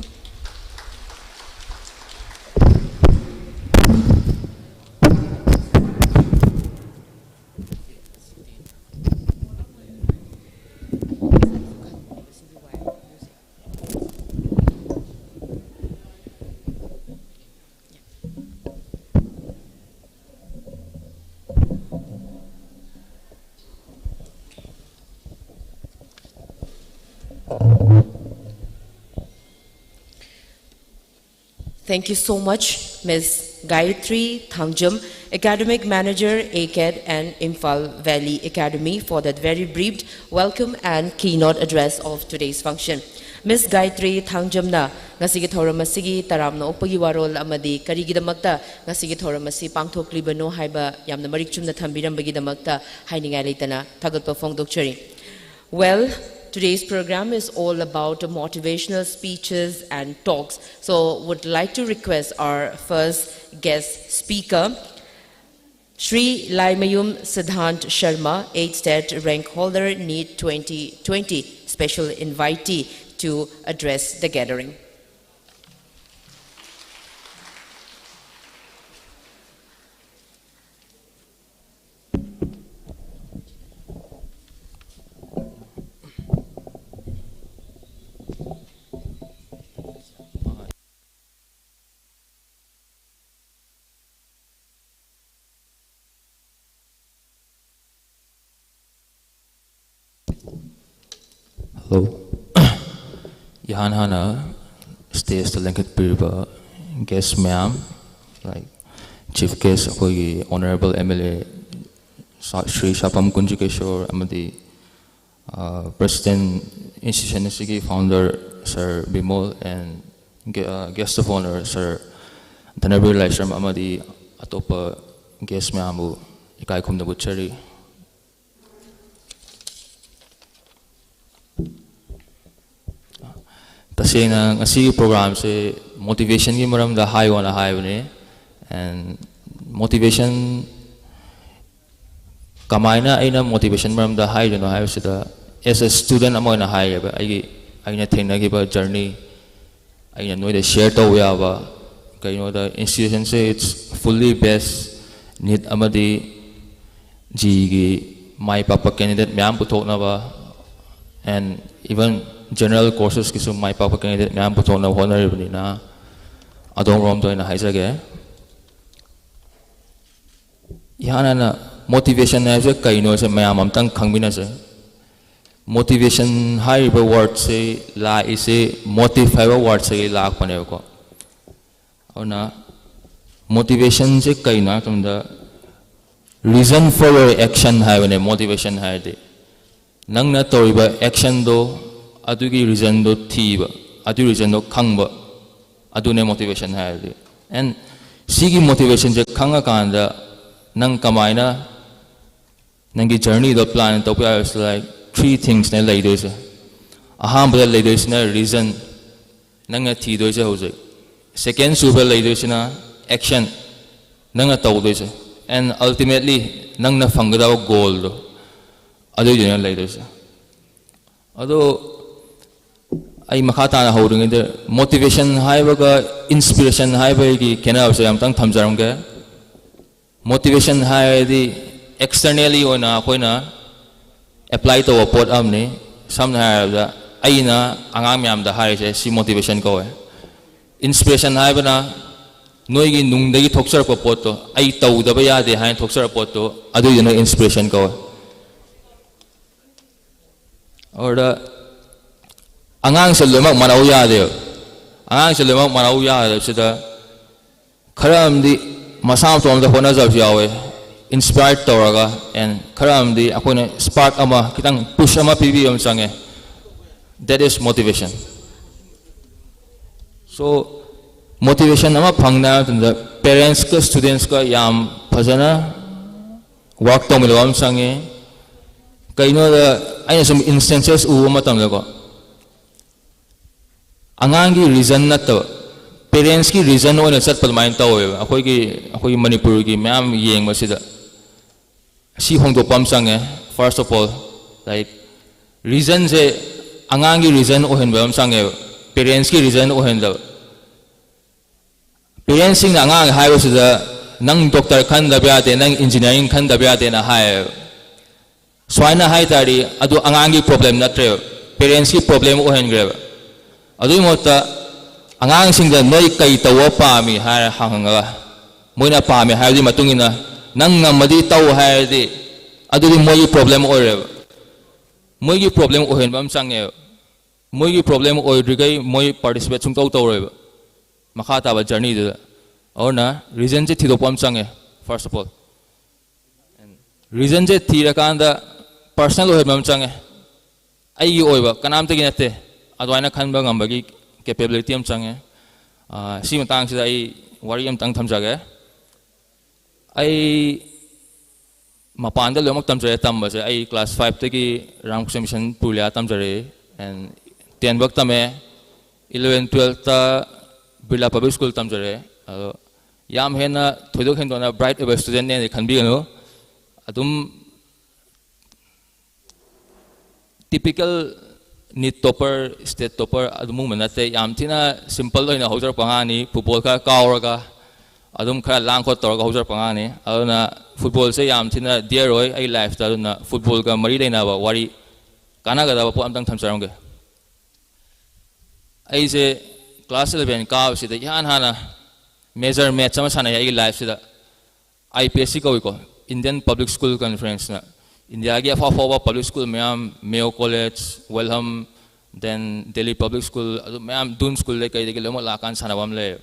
Thank you so much, Miss Gayatri Thangjam, Academic Manager, ACAD and Imphal Valley Academy, for that very brief welcome and keynote address of today's function. Miss Gayatri Thangjamꯅ ꯉꯁꯤꯒꯤ ꯊꯧꯔꯝ ꯑꯁꯤꯒꯤ ꯇꯔꯥꯝꯅ ꯑꯣꯛꯄꯒꯤ ꯋꯥꯔꯣꯜ ꯑꯃꯗꯤ ꯀꯔꯤꯒꯤꯗꯃꯛꯇ ꯉꯁꯤꯒꯤ ꯊꯧꯔꯝ ꯑꯁꯤ ꯄꯥꯡꯊꯣꯛꯂꯤꯕꯅꯣ ꯍꯥꯏꯕ ꯌꯥꯝꯅ ꯃꯔꯤꯛ ꯆꯨꯝꯅ ꯊꯝꯕꯤꯔꯝꯕꯒꯤꯗꯃꯛꯇ ꯍꯥꯏꯅꯤꯡꯉꯥꯏ ꯂꯩꯇꯅ ꯊꯥꯒꯠꯄ ꯐꯣꯡꯗꯣꯛꯆꯔꯤ꯫ Well, today's program is all about motivational speeches and talks. So, would like to request our first guest speaker, Shri Laimayum Siddhant Sharma, eighth state rank holder, NEET twenty twenty, special invitee to address the gathering. Hello. ꯏꯍꯥꯟ ꯍꯥꯟꯅ stageꯇ ꯂꯦꯡꯈꯠꯄꯤꯔꯤꯕ guest ꯃꯌꯥꯝ, like chief guest ꯑꯩꯈꯣꯏꯒꯤ honourable MLA ꯁꯥ-, ꯁ꯭ꯔꯤ ꯁꯥꯄꯝ ꯀꯨꯟꯖꯨꯀꯦꯁꯣꯔ ꯑꯃꯗꯤ, ꯑ, president, institution ꯑꯁꯤꯒꯤ founder sir Bimol and gue-, ꯑ, guest of honour sir ꯙꯅꯕꯤꯔ ꯂꯥꯏꯁ꯭ꯔꯝ ꯑꯃꯗꯤ ꯑꯇꯣꯞꯄ guest ꯃꯌꯥꯝꯕꯨ ꯏꯀꯥꯏ ꯈꯨꯝꯅꯕ ꯎꯠꯆꯔꯤ꯫ ꯇꯁꯦꯡꯅ ꯉꯁꯤꯒꯤ programꯁꯦ motivationꯒꯤ ꯃꯔꯝꯗ ꯍꯥꯏꯌꯣꯅ ꯍꯥꯏꯕꯅꯤ꯫ And motivation, ꯀꯃꯥꯏꯅ ꯑꯩꯅ motivation ꯃꯔꯝꯗ ꯍꯥꯏꯗꯣꯏꯅꯣ ꯍꯥꯏꯕꯁꯤꯗ, as a student ꯑꯃ ꯑꯣꯏꯅ ꯍꯥꯏꯒꯦꯕ, ꯑꯩꯒꯤ, ꯑꯩꯅ ꯊꯦꯡꯅꯈꯤꯕ journey ꯑꯩꯅ ꯅꯣꯏꯗ share ꯇꯧꯕ ꯌꯥꯕ꯫ ꯀꯩꯅꯣꯗ institutionꯁꯦ it's fully based NEET ꯑꯃꯗꯤ JEEꯒꯤ ꯃꯥꯏ ꯄꯥꯛꯄ candidate ꯃꯌꯥꯝ ꯄꯨꯊꯣꯛꯅꯕ and even general coursesꯀꯤꯁꯨ ꯃꯥꯏ ꯄꯥꯛꯄ candidate ꯃꯌꯥꯝ ꯄꯨꯊꯣꯛꯅꯕ ꯍꯣꯠꯅꯔꯤꯕꯅꯤꯅ ꯑꯗꯣꯝꯔꯣꯝꯗ ꯑꯣꯏꯅ ꯍꯥꯏꯖꯒꯦ꯫ ꯏꯍꯥꯟ ꯍꯥꯟꯅ motivation ꯍꯥꯏꯕꯁꯦ ꯀꯩꯅꯣꯁꯦ ꯃꯌꯥꯝ ꯑꯝꯇꯪ ꯈꯪꯃꯤꯟꯅꯁꯦ꯫ Motivation ꯍꯥꯏꯔꯤꯕ wordꯁꯦ ꯂꯥꯛꯏꯁꯦ motive ꯍꯥꯏꯕ wordꯁꯤꯗꯒꯤ ꯂꯥꯛꯄꯅꯦꯕꯀꯣ꯫ ꯑꯗꯨꯅ motivationꯁꯦ ꯀꯩꯅꯣ ꯍꯥꯏꯕ ꯃꯇꯝꯗ, reason for your action ꯍꯥꯏꯕꯅꯦ motivation ꯍꯥꯏꯔꯗꯤ꯫ ꯅꯪꯅ ꯇꯧꯔꯤꯕ actionꯗꯣ, ꯑꯗꯨꯒꯤ reasonꯗꯣ ꯊꯤꯕ, ꯑꯗꯨꯒꯤ reasonꯗꯣ ꯈꯪꯕ, ꯑꯗꯨꯅꯦ motivation ꯍꯥꯏꯔꯗꯤ꯫ And ꯁꯤꯒꯤ motivationꯁꯦ ꯈꯪꯉꯀꯥꯟꯗ ꯅꯪ ꯀꯃꯥꯏꯅ ꯅꯪꯒꯤ journeyꯗꯣ plan ꯇꯧꯕ ꯌꯥꯕꯁꯦ, like, three thingsꯅꯦ ꯂꯩꯗꯣꯏꯁꯦ꯫ ꯑꯍꯥꯟꯕꯗ ꯂꯩꯗꯣꯏꯁꯤꯅ reason, ꯅꯪꯅ ꯊꯤꯗꯣꯏꯁꯦ ꯍꯧꯖꯤꯛ꯫ Second ꯁꯨꯕ ꯂꯩꯗꯣꯏꯁꯤꯅ action, ꯅꯪꯅ ꯇꯧꯗꯣꯏꯁꯦ꯫ And ultimately ꯅꯪꯅ ꯐꯪꯒꯗꯕ goalꯗꯣ, ꯑꯗꯨꯏꯗꯨꯅ ꯂꯩꯗꯣꯏꯁꯦ꯫ ꯑꯗꯣ ꯑꯩ ꯃꯈꯥ ꯇꯥꯅ ꯍꯧꯗ꯭ꯔꯤꯉꯩꯗ, motivation ꯍꯥꯏꯕꯒ inspiration ꯍꯥꯏꯕꯒꯤ ꯈꯦꯠꯅꯕꯁꯦ ꯑꯝꯇꯪ ꯊꯝꯖꯔꯝꯒꯦ꯫ Motivation ꯍꯥꯏꯔꯗꯤ externally ꯑꯣꯏꯅ ꯑꯩꯈꯣꯏꯅ apply ꯇꯧꯕ ꯄꯣꯠ ꯑꯃꯅꯤ꯫ ꯁꯝꯅ ꯍꯥꯏꯔꯕꯗ, ꯑꯩꯅ ꯑꯉꯥꯡ ꯃꯌꯥꯝꯗ ꯍꯥꯏꯔꯤꯁꯦ, ꯁꯤ motivation ꯀꯧꯋꯦ꯫ Inspiration ꯍꯥꯏꯕꯅ ꯅꯣꯏꯒꯤ ꯅꯨꯡꯗꯒꯤ ꯊꯣꯛꯆꯔꯛꯄ ꯄꯣꯠꯇꯣ, "ꯑꯩ ꯇꯧꯗꯕ ꯌꯥꯗꯦ" ꯍꯥꯏꯅ ꯊꯣꯛꯆꯔꯛꯄ ꯄꯣꯠꯇꯣ, ꯑꯗꯨꯏꯗꯨꯅ inspiration ꯀꯧꯋꯦ꯫ ꯑꯗꯨꯗ ꯑꯉꯥꯡꯁꯦ ꯂꯣꯏꯅꯃꯛ ꯃꯥꯟꯅꯧ ꯌꯥꯗꯦꯕ꯫ ꯑꯉꯥꯡꯁꯦ ꯂꯣꯏꯅꯃꯛ ꯃꯥꯟꯅꯧ ꯌꯥꯗꯕꯁꯤꯗ, ꯈꯔ ꯑꯃꯗꯤ ꯃꯁꯥ ꯃꯇꯣꯝꯇ ꯍꯣꯠꯅꯖꯕꯁꯨ ꯌꯥꯎꯋꯦ, inspire ꯇꯧꯔꯒ, and ꯈꯔ ꯑꯃꯗꯤ ꯑꯩꯈꯣꯏꯅ spark ꯑꯃ, ꯈꯤꯇꯪ push ꯑꯃ ꯄꯤꯕꯤꯕ ꯑꯃ ꯆꯪꯉꯦ꯫ That is motivation. So, motivation ꯑꯃ ꯐꯪꯅꯕ ꯃꯇꯝꯗ parentsꯀ studentsꯀ ꯌꯥꯝ ꯐꯖꯅ work ꯇꯧꯃꯤꯟꯅꯕ ꯑꯃ ꯆꯪꯉꯦ꯫ ꯀꯩꯅꯣꯗ, ꯑꯩꯅ ꯁꯨꯝ instances ꯎꯕ ꯃꯇꯝꯗꯀꯣ, ꯑꯉꯥꯡꯒꯤ reason ꯅꯠꯇꯕ, parentsꯀꯤ reason ꯑꯣꯏꯅ ꯆꯠꯄ ꯑꯗꯨꯃꯥꯏꯅ ꯇꯧꯋꯦꯕ꯫ ꯑꯩꯈꯣꯏꯒꯤ, ꯑꯩꯈꯣꯏꯒꯤ ꯃꯅꯤꯄꯨꯔꯒꯤ ꯃꯌꯥꯝ ꯌꯦꯡꯕꯁꯤꯗ ꯁꯤ ꯍꯣꯡꯗꯣꯛꯄ ꯑꯃ ꯆꯪꯉꯦ꯫ First of all, like, reasonꯁꯦ ꯑꯉꯥꯡꯒꯤ reason ꯑꯣꯏꯍꯟꯕ ꯑꯃ ꯆꯪꯉꯦꯕ, parentsꯀꯤ reason ꯑꯣꯏꯍꯟꯗꯕ꯫ Parentsꯁꯤꯡꯅ ꯑꯉꯥꯡ ꯍꯥꯏꯕꯁꯤꯗ, "ꯅꯪ doctor ꯈꯟꯗꯕ ꯌꯥꯗꯦ, ꯅꯪ engineering ꯈꯟꯗꯕ ꯌꯥꯗꯦꯅ" ꯍꯥꯏꯌꯦꯕ꯫ ꯁꯨꯃꯥꯏꯅ ꯍꯥꯏ ꯇꯥꯔꯗꯤ, ꯑꯗꯨ ꯑꯉꯥꯡꯒꯤ problem ꯅꯠꯇ꯭ꯔꯦꯕ, parentsꯀꯤ problem ꯑꯣꯏꯍꯟꯈ꯭ꯔꯦꯕ꯫ ꯑꯗꯨꯒꯤ ꯃꯍꯨꯠꯇ ꯑꯉꯥꯡꯁꯤꯡꯗ "ꯅꯣꯏ ꯀꯩ ꯇꯧꯕ ꯄꯥꯝꯃꯤ?" ꯍꯥꯏꯔ ꯍꯪꯉꯒ, ꯃꯣꯏꯅ ꯄꯥꯝꯃꯤ ꯍꯥꯏꯕꯗꯨꯒꯤ ꯃꯇꯨꯡ ꯏꯟꯅ, "ꯅꯪ ꯉꯝꯃꯗꯤ ꯇꯧ" ꯍꯥꯏꯔꯗꯤ, ꯑꯗꯨꯗꯤ ꯃꯣꯏꯒꯤ problem ꯑꯣꯏꯔꯦꯕ꯫ ꯃꯣꯏꯒꯤ ꯄ꯭ꯔꯣꯕ꯭ꯂꯦꯝ ꯑꯣꯏꯍꯟꯕ ꯑꯃ ꯆꯪꯉꯦꯕ꯫ ꯃꯣꯏꯒꯤ ꯄ꯭ꯔꯣꯕ꯭ꯂꯦꯝ ꯑꯣꯏꯗ꯭ꯔꯤꯈꯩ ꯃꯣꯏ ꯄꯥꯔꯇꯤꯁꯤꯄꯦꯠ ꯁꯨꯡꯇꯧ ꯇꯧꯔꯣꯏꯕ ꯃꯈꯥ ꯇꯥꯕ ꯖꯔꯅꯤꯗꯨꯗ꯫ ꯑꯗꯨꯅ ꯔꯤꯖꯟꯁꯦ ꯊꯤꯗꯣꯛꯄ ꯑꯃ ꯆꯪꯉꯦ, first of all꯫ ꯔꯤꯖꯟꯁꯦ ꯊꯤꯔꯀꯥꯟꯗ ꯄꯔꯁꯅꯦꯜ ꯑꯣꯏꯍꯟꯕ ꯑꯃ ꯆꯪꯉꯦ꯫ ꯑꯩꯒꯤ ꯑꯣꯏꯕ ꯀꯅꯥꯝꯇꯒꯤ ꯅꯠꯇꯦ, ꯑꯗꯨꯃꯥꯏꯅ ꯈꯟꯕ ꯉꯝꯕꯒꯤ ꯀꯦꯄꯦꯕꯤꯂꯤꯇꯤ ꯑꯃ ꯆꯪꯉꯦ꯫ ꯑꯥ, ꯁꯤ ꯃꯇꯥꯡꯁꯤꯗ ꯑꯩ ꯋꯥꯔꯤ ꯑꯃꯇꯪ ꯊꯝꯖꯒꯦ꯫ ꯑꯩ ꯃꯄꯥꯟꯗ ꯂꯣꯏꯅꯃꯛ ꯇꯝꯖꯔꯦ꯫ ꯇꯝꯕꯁꯦ ꯑꯩ ꯀ꯭ꯂꯥꯁ ꯐꯥꯏꯚꯇꯒꯤ ꯔꯥꯃꯀ꯭ꯔꯤꯁꯅ ꯃꯤꯁꯟ ꯄꯨꯔꯨꯂꯤꯌꯥ ꯇꯝꯖꯔꯛꯏ꯫ ꯑꯦꯟ ꯇꯦꯟ ꯐꯥꯎ ꯇꯝꯃꯦ꯫ ꯏꯂꯚꯦꯟ ꯇꯨꯌꯦꯜꯐꯇ ꯕꯤꯔꯂꯥ ꯄꯕ꯭ꯂꯤꯛ ꯁ꯭ꯀꯨꯜ ꯇꯝꯖꯔꯦ꯫ ꯑꯗꯣ ꯌꯥꯝ ꯍꯦꯟꯅ ꯊꯣꯏꯗꯣꯛ ꯍꯦꯟꯗꯣꯛꯅ ꯕ꯭ꯔꯥꯏꯠ ꯑꯣꯏꯕ ꯁ꯭ꯇꯨꯗꯦꯟꯅꯦꯅ ꯈꯟꯕꯤꯒꯅꯨ꯫ ꯑꯗꯨꯝ typical NEET topper, state topper ꯑꯗꯨꯒꯨꯝꯕ ꯅꯠꯇꯦ꯫ ꯌꯥꯝ ꯊꯤꯅ ꯁꯤꯝꯄꯜ ꯑꯣꯏꯅ ꯍꯧꯖꯔꯛꯄ ꯑꯉꯥꯡꯅꯤ꯫ ꯐꯨꯠꯕꯣꯜ ꯈꯔ ꯀꯥꯎꯔꯒ, ꯑꯗꯨꯝ ꯈꯔ ꯂꯥꯡ ꯈꯣꯠ ꯇꯧꯔꯒ ꯍꯧꯖꯔꯛꯄ ꯑꯉꯥꯡꯅꯤ꯫ ꯑꯗꯨꯅ ꯐꯨꯠꯕꯣꯜꯁꯦ ꯌꯥꯝ ꯊꯤꯅ ꯗꯤꯌꯔ ꯑꯣꯏ ꯑꯩ ꯂꯥꯏꯐꯇ꯫ ꯑꯗꯨꯅ ꯐꯨꯠꯕꯣꯜꯒ ꯃꯔꯤ ꯂꯩꯅꯕ ꯋꯥꯔꯤ, ꯀꯥꯟꯅꯒꯗꯕ ꯄꯣꯠ ꯑꯝꯇꯪ ꯊꯝꯖꯔꯝꯒꯦ꯫ ꯑꯩꯁꯦ ꯀ꯭ꯂꯥꯁ ꯏꯂꯚꯦꯟ ꯀꯥꯕꯁꯤꯗ ꯏꯍꯥꯟ ꯍꯥꯟꯅ ꯃꯦꯖꯔ ꯃꯦꯠꯆ ꯑꯃ ꯁꯥꯟꯅꯩ ꯑꯩꯒꯤ ꯂꯥꯏꯐꯁꯤꯗ꯫ I P S C ꯀꯧꯏꯀꯣ, Indian Public School Conferenceꯅ꯫ ꯏꯟꯗꯤꯌꯥꯒꯤ ꯑꯐꯥꯎ ꯑꯐꯥꯎꯕ ꯄꯕ꯭ꯂꯤꯛ ꯁ꯭ꯀꯨꯜ ꯃꯌꯥꯝ, Mayo college, Welham, then Delhi public school, ꯑꯗꯨ ꯃꯌꯥꯝ, ꯗꯨꯟ ꯁ꯭ꯀꯨꯜꯗꯩ ꯀꯩꯗꯒꯤ ꯂꯣꯏꯅꯃꯛ ꯂꯥꯛꯑꯀꯥꯟꯗ ꯁꯥꯟꯅꯕ ꯑꯃ ꯂꯩꯌꯦꯕ꯫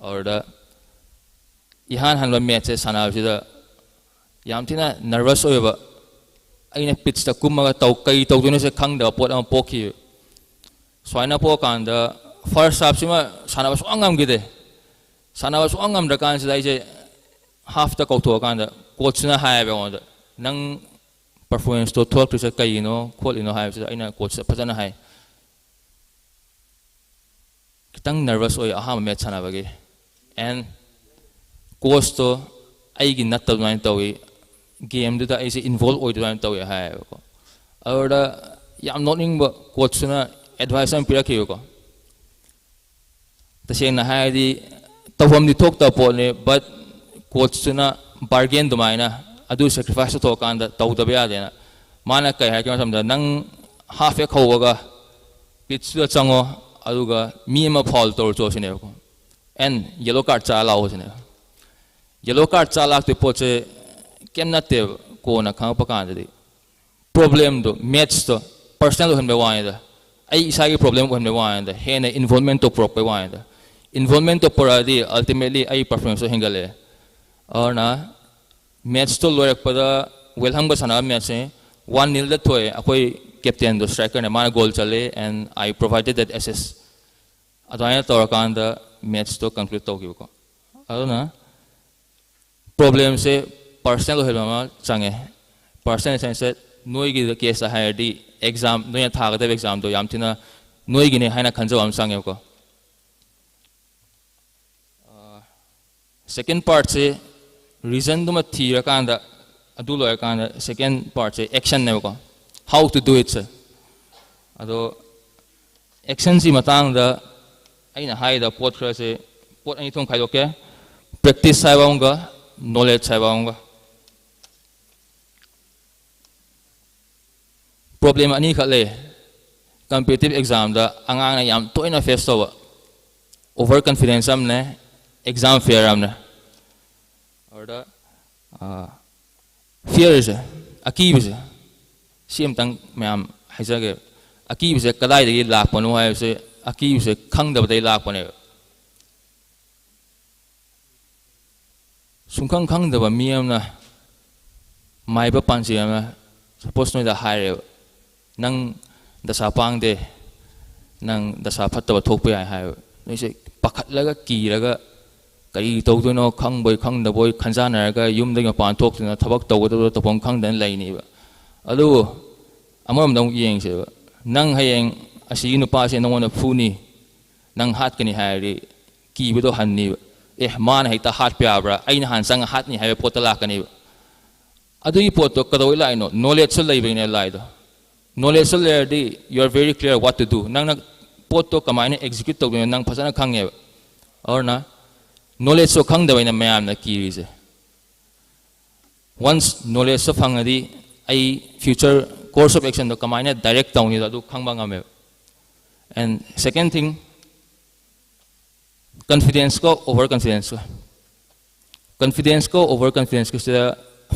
ꯑꯗꯨꯗ ꯏꯍꯥꯟ ꯍꯥꯟꯕ ꯃꯦꯠꯁꯁꯦ ꯁꯥꯟꯅꯕꯁꯤꯗ ꯌꯥꯝ ꯊꯤꯅ ꯅꯔꯚꯁ ꯑꯣꯏꯕ, ꯑꯩꯅ ꯄꯤꯠꯁꯇ ꯀꯨꯝꯃꯒ ꯇꯧ-, ꯀꯩ ꯇꯧꯗꯣꯏꯅꯣꯁꯦ ꯈꯪꯗꯕ ꯄꯣꯠ ꯑꯃ ꯄꯣꯛꯈꯤꯕ꯫ ꯁꯨꯃꯥꯏꯅ ꯄꯣꯛꯑꯀꯥꯟꯗ ꯐꯥꯔꯁ ꯍꯥꯞꯁꯤꯃ ꯁꯥꯟꯅꯕ ꯁꯨꯡꯉꯝ ꯉꯝꯈꯤꯗꯦ꯫ ꯁꯥꯟꯅꯕ ꯁꯨꯡꯉꯝ ꯉꯝꯗ꯭ꯔꯀꯥꯟꯁꯤꯗ ꯑꯩꯁꯦ ꯍꯥꯐꯇ ꯀꯧꯊꯣꯛꯑꯀꯥꯟꯗ ꯀꯣꯆꯁꯤꯅ ꯍꯥꯏꯌꯦꯕ ꯑꯩꯉꯣꯟꯗ, "ꯅꯪ ꯄꯔꯐꯣꯔꯃꯦꯟꯁꯇꯣ ꯊꯣꯛꯂꯛꯇ꯭ꯔꯤꯁꯦ ꯀꯩꯒꯤꯅꯣ ꯈꯣꯠꯂꯤꯅꯣ?" ꯍꯥꯏꯕꯁꯤꯗ ꯑꯩꯅ ꯀꯣꯆꯇ ꯐꯖꯅ ꯍꯥꯏ, "ꯈꯤꯇꯪ ꯅꯔꯚꯁ ꯑꯣꯏ ꯑꯍꯥꯟꯕ ꯃꯦꯠꯆ ꯁꯥꯟꯅꯕꯒꯤ, ꯑꯦꯟ ꯀꯣꯆꯇꯣ ꯑꯩꯒꯤ ꯅꯠꯇꯕ ꯑꯗꯨꯃꯥꯏꯅ ꯇꯧꯏ, ꯒꯦꯝꯗꯨꯗ ꯑꯩꯁꯦ ꯏꯟꯚꯣꯜꯕ ꯑꯣꯏꯗꯕ ꯑꯗꯨꯃꯥꯏꯅ ꯇꯧꯏ" ꯍꯥꯏꯌꯦꯕꯀꯣ꯫ ꯑꯗꯨꯗ ꯌꯥꯝ ꯅꯣꯛꯅꯤꯡꯕ, ꯀꯣꯆꯇꯨꯅ ꯑꯦꯗꯚꯥꯏꯁ ꯑꯃ ꯄꯤꯔꯛꯈꯤꯕꯀꯣ꯫ ꯇꯁꯦꯡꯅ ꯍꯥꯏꯔꯗꯤ ꯇꯧꯐꯝꯗꯤ ꯊꯣꯛꯇꯕ ꯄꯣꯠꯅꯤ, ꯕꯠ ꯀꯣꯆꯇꯨꯅ ꯕꯥꯔꯒꯦꯟ ꯑꯗꯨꯃꯥꯏꯅ, ꯑꯗꯨ ꯁꯦꯀ꯭ꯔꯤꯐꯥꯏꯁ ꯇꯧꯊꯣꯛꯑꯀꯥꯟꯗ ꯇꯧꯗꯕ ꯌꯥꯗꯦꯅ꯫ ꯃꯥꯅ ꯀꯩ ꯍꯥꯏꯔꯛꯀꯦ ꯃꯇꯝꯗ, "ꯅꯪ ꯍꯥꯐ ꯍꯦꯛ ꯍꯧꯕꯒ ꯄꯤꯠꯁꯇꯨꯗ ꯆꯪꯉꯣ, ꯑꯗꯨꯒ ꯃꯤ ꯑꯃ ꯐꯥꯎꯜ ꯇꯧꯔꯨꯆꯣ" ꯁꯤꯅꯦꯕꯀꯣ꯫ ꯑꯦꯟ ꯌꯦꯂꯣ ꯀꯥꯔꯗ ꯆꯥꯔ ꯂꯥꯛꯑꯣ ꯁꯤꯅꯦꯕ꯫ ꯌꯦꯂꯣ ꯀꯥꯔꯗ ꯆꯥꯔ ꯂꯥꯛꯇꯣꯏ ꯄꯣꯠꯁꯦ ꯀꯩꯝ ꯅꯠꯇꯦꯕ, ꯀꯣꯟꯅ ꯈꯪꯉꯛꯄ ꯀꯥꯟꯗꯗꯤ꯫ ꯄ꯭ꯔꯣꯕ꯭ꯂꯦꯝꯗꯣ, ꯃꯦꯠꯁꯇꯣ ꯄꯔꯁꯅꯦꯜ ꯑꯣꯏꯍꯟꯕꯩ ꯋꯥꯅꯤꯗ, ꯑꯩ ꯏꯁꯥꯒꯤ ꯄ꯭ꯔꯣꯕ꯭ꯂꯦꯝ ꯑꯣꯏꯍꯟꯕꯩ ꯋꯥꯅꯤꯗ, ꯍꯦꯟꯅ ꯏꯟꯚꯣꯜꯕꯃꯦꯟꯠꯇꯣ ꯄꯨꯔꯛꯄꯩ ꯋꯥꯅꯤꯗ꯫ ꯏꯟꯚꯣꯜꯕꯃꯦꯟꯠꯇꯣ ꯄꯨꯔꯛꯑꯗꯤ ꯑꯜꯇꯤꯃꯦꯠꯂꯤ ꯑꯩ ꯄꯔꯐꯣꯔꯃꯦꯟꯁꯇꯣ ꯍꯦꯟꯒꯠꯂꯛꯑꯦ꯫ ꯑꯗꯨꯅ ꯃꯦꯠꯁꯇꯣ ꯂꯣꯏꯔꯛꯄꯗ, ꯋꯦꯜꯍꯝꯒ ꯁꯥꯟꯅꯕ ꯃꯦꯠꯁꯁꯦ ꯋꯥꯟ ꯅꯤꯜꯗ ꯊꯣꯛꯑꯦ꯫ ꯑꯩꯈꯣꯏ ꯀꯦꯞꯇꯦꯟꯗꯣ, ꯁ꯭ꯇ꯭ꯔꯥꯏꯀꯔꯅꯦ, ꯃꯥꯅ ꯒꯣꯜ ꯆꯜꯂꯦ, and I provided that assist꯫ ꯑꯗꯨꯃꯥꯏꯅ ꯇꯧꯔꯀꯥꯟꯗ ꯃꯦꯠꯁꯇꯣ ꯀꯟꯀ꯭ꯂꯨꯗ ꯇꯧꯈꯤꯕꯀꯣ꯫ ꯑꯗꯨꯅ ꯄ꯭ꯔꯣꯕ꯭ꯂꯦꯝꯁꯦ ꯄꯔꯁꯅꯦꯜ ꯑꯣꯏꯍꯟꯕ ꯑꯃ ꯆꯪꯉꯦ꯫ ꯄꯔꯁꯅꯦꯜ ꯁꯦꯟꯁꯁꯦ, ꯅꯣꯏꯒꯤ ꯀꯦꯁꯇ ꯍꯥꯏꯔꯗꯤ, ꯑꯦꯛꯖꯥꯝ, ꯅꯣꯏꯅ ꯊꯥꯒꯗꯕ ꯑꯦꯛꯖꯥꯝꯗꯣ ꯌꯥꯝ ꯊꯤꯅ ꯅꯣꯏꯒꯤꯅꯦ ꯍꯥꯏꯅ ꯈꯟꯖꯕ ꯑꯃ ꯆꯪꯉꯦꯕꯀꯣ꯫ ꯁꯦꯀꯦꯟ ꯄꯥꯔꯠꯁꯦ, ꯔꯤꯖꯟꯗꯨꯃ ꯊꯤꯔꯀꯥꯟꯗ, ꯑꯗꯨ ꯂꯣꯏꯔꯀꯥꯟꯗ ꯁꯦꯀꯦꯟ ꯄꯥꯔꯠꯁꯦ ꯑꯦꯛꯁꯟꯅꯦꯕꯀꯣ, how to do itꯁꯦ꯫ ꯑꯗꯣ ꯑꯦꯛꯁꯟꯁꯤ ꯃꯇꯥꯡꯗ ꯑꯩꯅ ꯍꯥꯏꯒꯗꯕ ꯄꯣꯠ ꯈꯔꯁꯦ, ꯄꯣꯠ ꯑꯅꯤ ꯊꯣꯛꯅ ꯈꯥꯏꯗꯣꯛꯀꯦ: ꯄ꯭ꯔꯦꯛꯇꯤꯁ ꯍꯥꯏꯕ ꯑꯃꯒ, ꯅꯣꯂꯦꯖ ꯍꯥꯏꯕ ꯑꯃꯒ꯫ ꯄ꯭ꯔꯣꯕ꯭ꯂꯦꯝ ꯑꯅꯤꯈꯛ ꯂꯩ ꯀꯝꯄꯤꯇꯤꯇꯤꯞ ꯑꯦꯛꯖꯥꯝꯗ ꯑꯉꯥꯡꯅ ꯌꯥꯝ ꯇꯣꯏꯅ ꯐꯦꯁ ꯇꯧꯕ: ꯑꯣꯚꯔ ꯀꯟꯐꯤꯗꯦꯟꯁ ꯑꯃꯅꯦ, ꯑꯦꯛꯖꯥꯝ ꯐꯤꯌꯔ ꯑꯃꯅꯦ꯫ ꯑꯗꯨꯗ ꯐꯤꯌꯔꯁꯦ, ꯑꯀꯤꯕꯁꯦ, ꯁꯤ ꯑꯝꯇꯪ ꯃꯌꯥꯝ ꯍꯥꯏꯖꯒꯦ꯫ ꯑꯀꯤꯕꯁꯦ ꯀꯗꯥꯏꯗꯒꯤ ꯂꯥꯛꯄꯅꯣ ꯍꯥꯏꯕꯁꯦ, ꯑꯀꯤꯕꯁꯦ ꯈꯪꯗꯕꯗꯒꯤ ꯂꯥꯛꯄꯅꯦꯕ꯫ ꯁꯨꯡꯈꯪ ꯈꯪꯗꯕ ꯃꯤ ꯑꯃꯅ, ꯃꯥꯏꯕ ꯄꯥꯟꯖꯤ ꯑꯃꯅ ꯁꯄꯣꯁ ꯅꯣꯏꯗ ꯍꯥꯏꯔꯦꯕ, "ꯅꯪ ꯗꯁꯥ ꯄꯥꯡꯗꯦ, ꯅꯪ ꯗꯁꯥ ꯐꯠꯇꯕ ꯊꯣꯛꯄ ꯌꯥꯏ" ꯍꯥꯏꯕ꯫ ꯅꯣꯏꯁꯦ ꯄꯥꯈꯠꯂꯒ, ꯀꯤꯔꯒ, ꯀꯔꯤ ꯇꯧꯗꯣꯏꯅꯣ ꯈꯪꯕꯣꯏ ꯈꯪꯗꯕꯣꯏ ꯈꯟꯖꯥꯟꯅꯔꯒ, ꯌꯨꯝꯗꯒꯤ ꯃꯄꯥꯟ ꯊꯣꯛꯇꯅ, ꯊꯕꯛ ꯇꯧꯒꯗꯕ ꯇꯧꯐꯝ ꯈꯪꯗꯅ ꯂꯩꯅꯤꯕ꯫ ꯑꯗꯨꯕꯨ ꯑꯃꯔꯣꯝꯗ ꯑꯃꯨꯛ ꯌꯦꯡꯁꯦꯕ, ꯅꯪ ꯍꯌꯦꯡ ꯑꯁꯤꯒꯤ ꯅꯨꯄꯥꯁꯦ ꯅꯉꯣꯟꯗ ꯐꯨꯅꯤ, ꯅꯪ ꯍꯥꯠꯀꯅꯤ ꯍꯥꯏꯔꯗꯤ, ꯀꯤꯕꯗꯣ ꯍꯟꯅꯤꯕ꯫ "ꯑꯦ, ꯃꯥꯅ ꯍꯦꯛꯇ ꯍꯥꯠꯄ ꯌꯥꯕ꯭ꯔꯥ? ꯑꯩꯅ ꯍꯥꯟꯅ ꯆꯪꯉ ꯍꯥꯠꯅꯤ" ꯍꯥꯏꯕ ꯄꯣꯠꯇ ꯂꯥꯛꯀꯅꯤꯕ꯫ ꯑꯗꯨꯒꯤ ꯄꯣꯠꯇꯣ ꯀꯩꯗꯧꯕꯩ ꯂꯥꯛꯏꯅꯣ? ꯅꯣꯂꯦꯖꯁꯨ ꯂꯩꯕꯒꯤꯅꯦ ꯂꯥꯛꯏꯗꯣ꯫ ꯅꯣꯂꯦꯖꯁꯨ ꯂꯩꯔꯗꯤ, you are very clear what to do. ꯅꯪꯅ ꯄꯣꯠꯇꯣ ꯀꯃꯥꯏꯅ ꯑꯦꯛꯖꯤꯀ꯭ꯌꯨꯠ ꯇꯧꯗꯣꯏꯅꯣ ꯅꯪ ꯐꯖꯅ ꯈꯪꯉꯦꯕ꯫ ꯑꯗꯨꯅ ꯅꯣꯂꯦꯖꯁꯨ ꯈꯪꯗꯕꯩꯅ ꯃꯌꯥꯝꯅ ꯀꯤꯔꯤꯁꯦ꯫ ꯋꯟꯁ ꯅꯣꯂꯦꯖꯇꯣ ꯐꯪꯉꯗꯤ, ꯑꯩ ꯐ꯭ꯌꯨꯆꯔ ꯀꯣꯔꯁ ꯑꯣꯐ ꯑꯦꯛꯁꯟꯗꯣ ꯀꯃꯥꯏꯅ ꯗꯥꯏꯔꯦꯛ ꯇꯧꯅꯤꯗꯣ ꯑꯗꯨ ꯈꯪꯕ ꯉꯝꯃꯦꯕ꯫ And second thing, ꯀꯟꯐꯤꯗꯦꯟꯁꯀ ꯑꯣꯚꯔ ꯀꯟꯐꯤꯗꯦꯟꯁꯀ꯫ ꯀꯟꯐꯤꯗꯦꯟꯁꯀ ꯑꯣꯚꯔ ꯀꯟꯐꯤꯗꯦꯟꯁꯀꯁꯤꯗ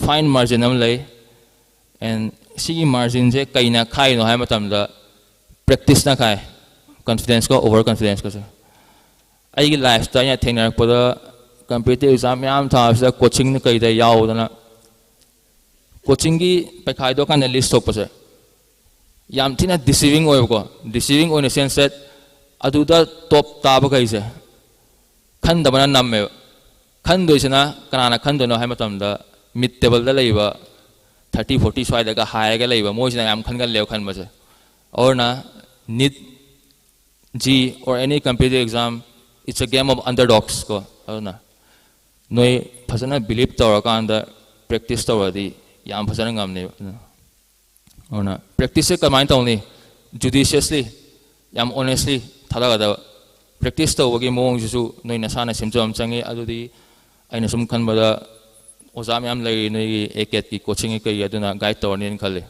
ꯐꯥꯏꯟ ꯃꯥꯔꯖꯤꯟ ꯑꯃ ꯂꯩ꯫ And ꯁꯤꯒꯤ ꯃꯥꯔꯖꯤꯟꯁꯦ ꯀꯩꯅ ꯈꯥꯏꯅꯣ ꯍꯥꯏꯕ ꯃꯇꯝꯗ ꯄ꯭ꯔꯦꯛꯇꯤꯁꯅ ꯈꯥꯏ꯫ ꯀꯟꯐꯤꯗꯦꯟꯁꯀ ꯑꯣꯚꯔ ꯀꯟꯐꯤꯗꯦꯟꯁꯀꯁꯦ꯫ ꯑꯩꯒꯤ ꯂꯥꯏꯐꯇ ꯑꯩꯅ ꯊꯦꯡꯅꯔꯛꯄꯗ ꯀꯝꯄꯤꯇꯤꯇꯤꯚ ꯑꯦꯛꯖꯥꯝ ꯃꯌꯥꯝ ꯊꯥꯕꯁꯤꯗ ꯀꯣꯆꯤꯡꯅ ꯀꯩꯗ ꯌꯥꯎꯗꯅ ꯀꯣꯆꯤꯡꯒꯤ ꯄꯩꯈꯥ ꯍꯥꯏꯗꯣꯛꯀꯥꯟꯗ ꯂꯤꯁ ꯊꯣꯛꯄꯁꯦ ꯌꯥꯝ ꯊꯤꯅ ꯗꯤꯁꯤꯚꯤꯡ ꯑꯣꯏꯕꯀꯣ꯫ ꯗꯤꯁꯤꯚꯤꯡ ꯑꯣꯏꯅ ꯁꯦꯟꯁ ꯁꯦꯠ ꯑꯗꯨꯗ ꯇꯣꯞ ꯇꯥꯕꯈꯩꯁꯦ ꯈꯟꯗꯕꯅ ꯅꯝꯃꯦꯕ꯫ ꯈꯟꯗꯣꯏꯁꯤꯅ ꯀꯅꯥꯅ ꯈꯟꯗꯣꯏꯅꯣ ꯍꯥꯏꯕ ꯃꯇꯝꯗ ꯃꯤꯠ ꯇꯦꯕꯜꯗ ꯂꯩꯕ ꯊꯥꯔꯇꯤ ꯐꯣꯔꯇꯤ ꯁ꯭ꯋꯥꯏꯗꯒ ꯍꯥꯏꯔꯒ ꯂꯩꯕ ꯃꯣꯏꯁꯤꯅ ꯌꯥꯝ ꯈꯟꯒꯜꯂꯦꯕ ꯈꯟꯕꯁꯦ꯫ ꯑꯗꯨꯅ NEET JEE or any competitive exam, it's a game of underdogs ꯀꯣ꯫ ꯑꯗꯨꯅ ꯅꯣꯏ ꯐꯖꯅ ꯕꯤꯂꯤꯞ ꯇꯧꯔꯀꯥꯟꯗ ꯄ꯭ꯔꯦꯛꯇꯤꯁ ꯇꯧꯔꯗꯤ ꯌꯥꯝ ꯐꯖꯅ ꯉꯝꯅꯦꯕ꯫ ꯑꯗꯨꯅ ꯄ꯭ꯔꯦꯛꯇꯤꯁꯁꯦ ꯀꯃꯥꯏꯅ ꯇꯧꯅꯤ? ꯖꯨꯗꯤꯁꯤꯌꯁꯂꯤ, ꯌꯥꯝ ꯑꯣꯅꯦꯁꯂꯤ ꯊꯥꯗꯒꯗꯕ꯫ ꯄ꯭ꯔꯦꯛꯇꯤꯁ ꯇꯧꯕꯒꯤ ꯃꯑꯣꯡꯁꯤꯁꯨ ꯅꯣꯏ ꯅꯁꯥꯅ ꯁꯦꯝꯖꯕ ꯑꯃ ꯆꯪꯉꯤ꯫ ꯑꯗꯨꯗꯤ ꯑꯩꯅ ꯁꯨꯝ ꯈꯟꯕꯗ ꯑꯣꯖꯥ ꯃꯌꯥꯝ ꯂꯩꯔꯤ ꯅꯣꯏꯒꯤ ꯑꯦꯀꯦꯠꯀꯤ ꯀꯣꯆꯤꯡꯒꯤ ꯀꯩꯒꯤ, ꯑꯗꯨꯅ ꯒꯥꯏꯗ ꯇꯧꯔꯅꯤꯅ ꯈꯜꯂꯤ꯫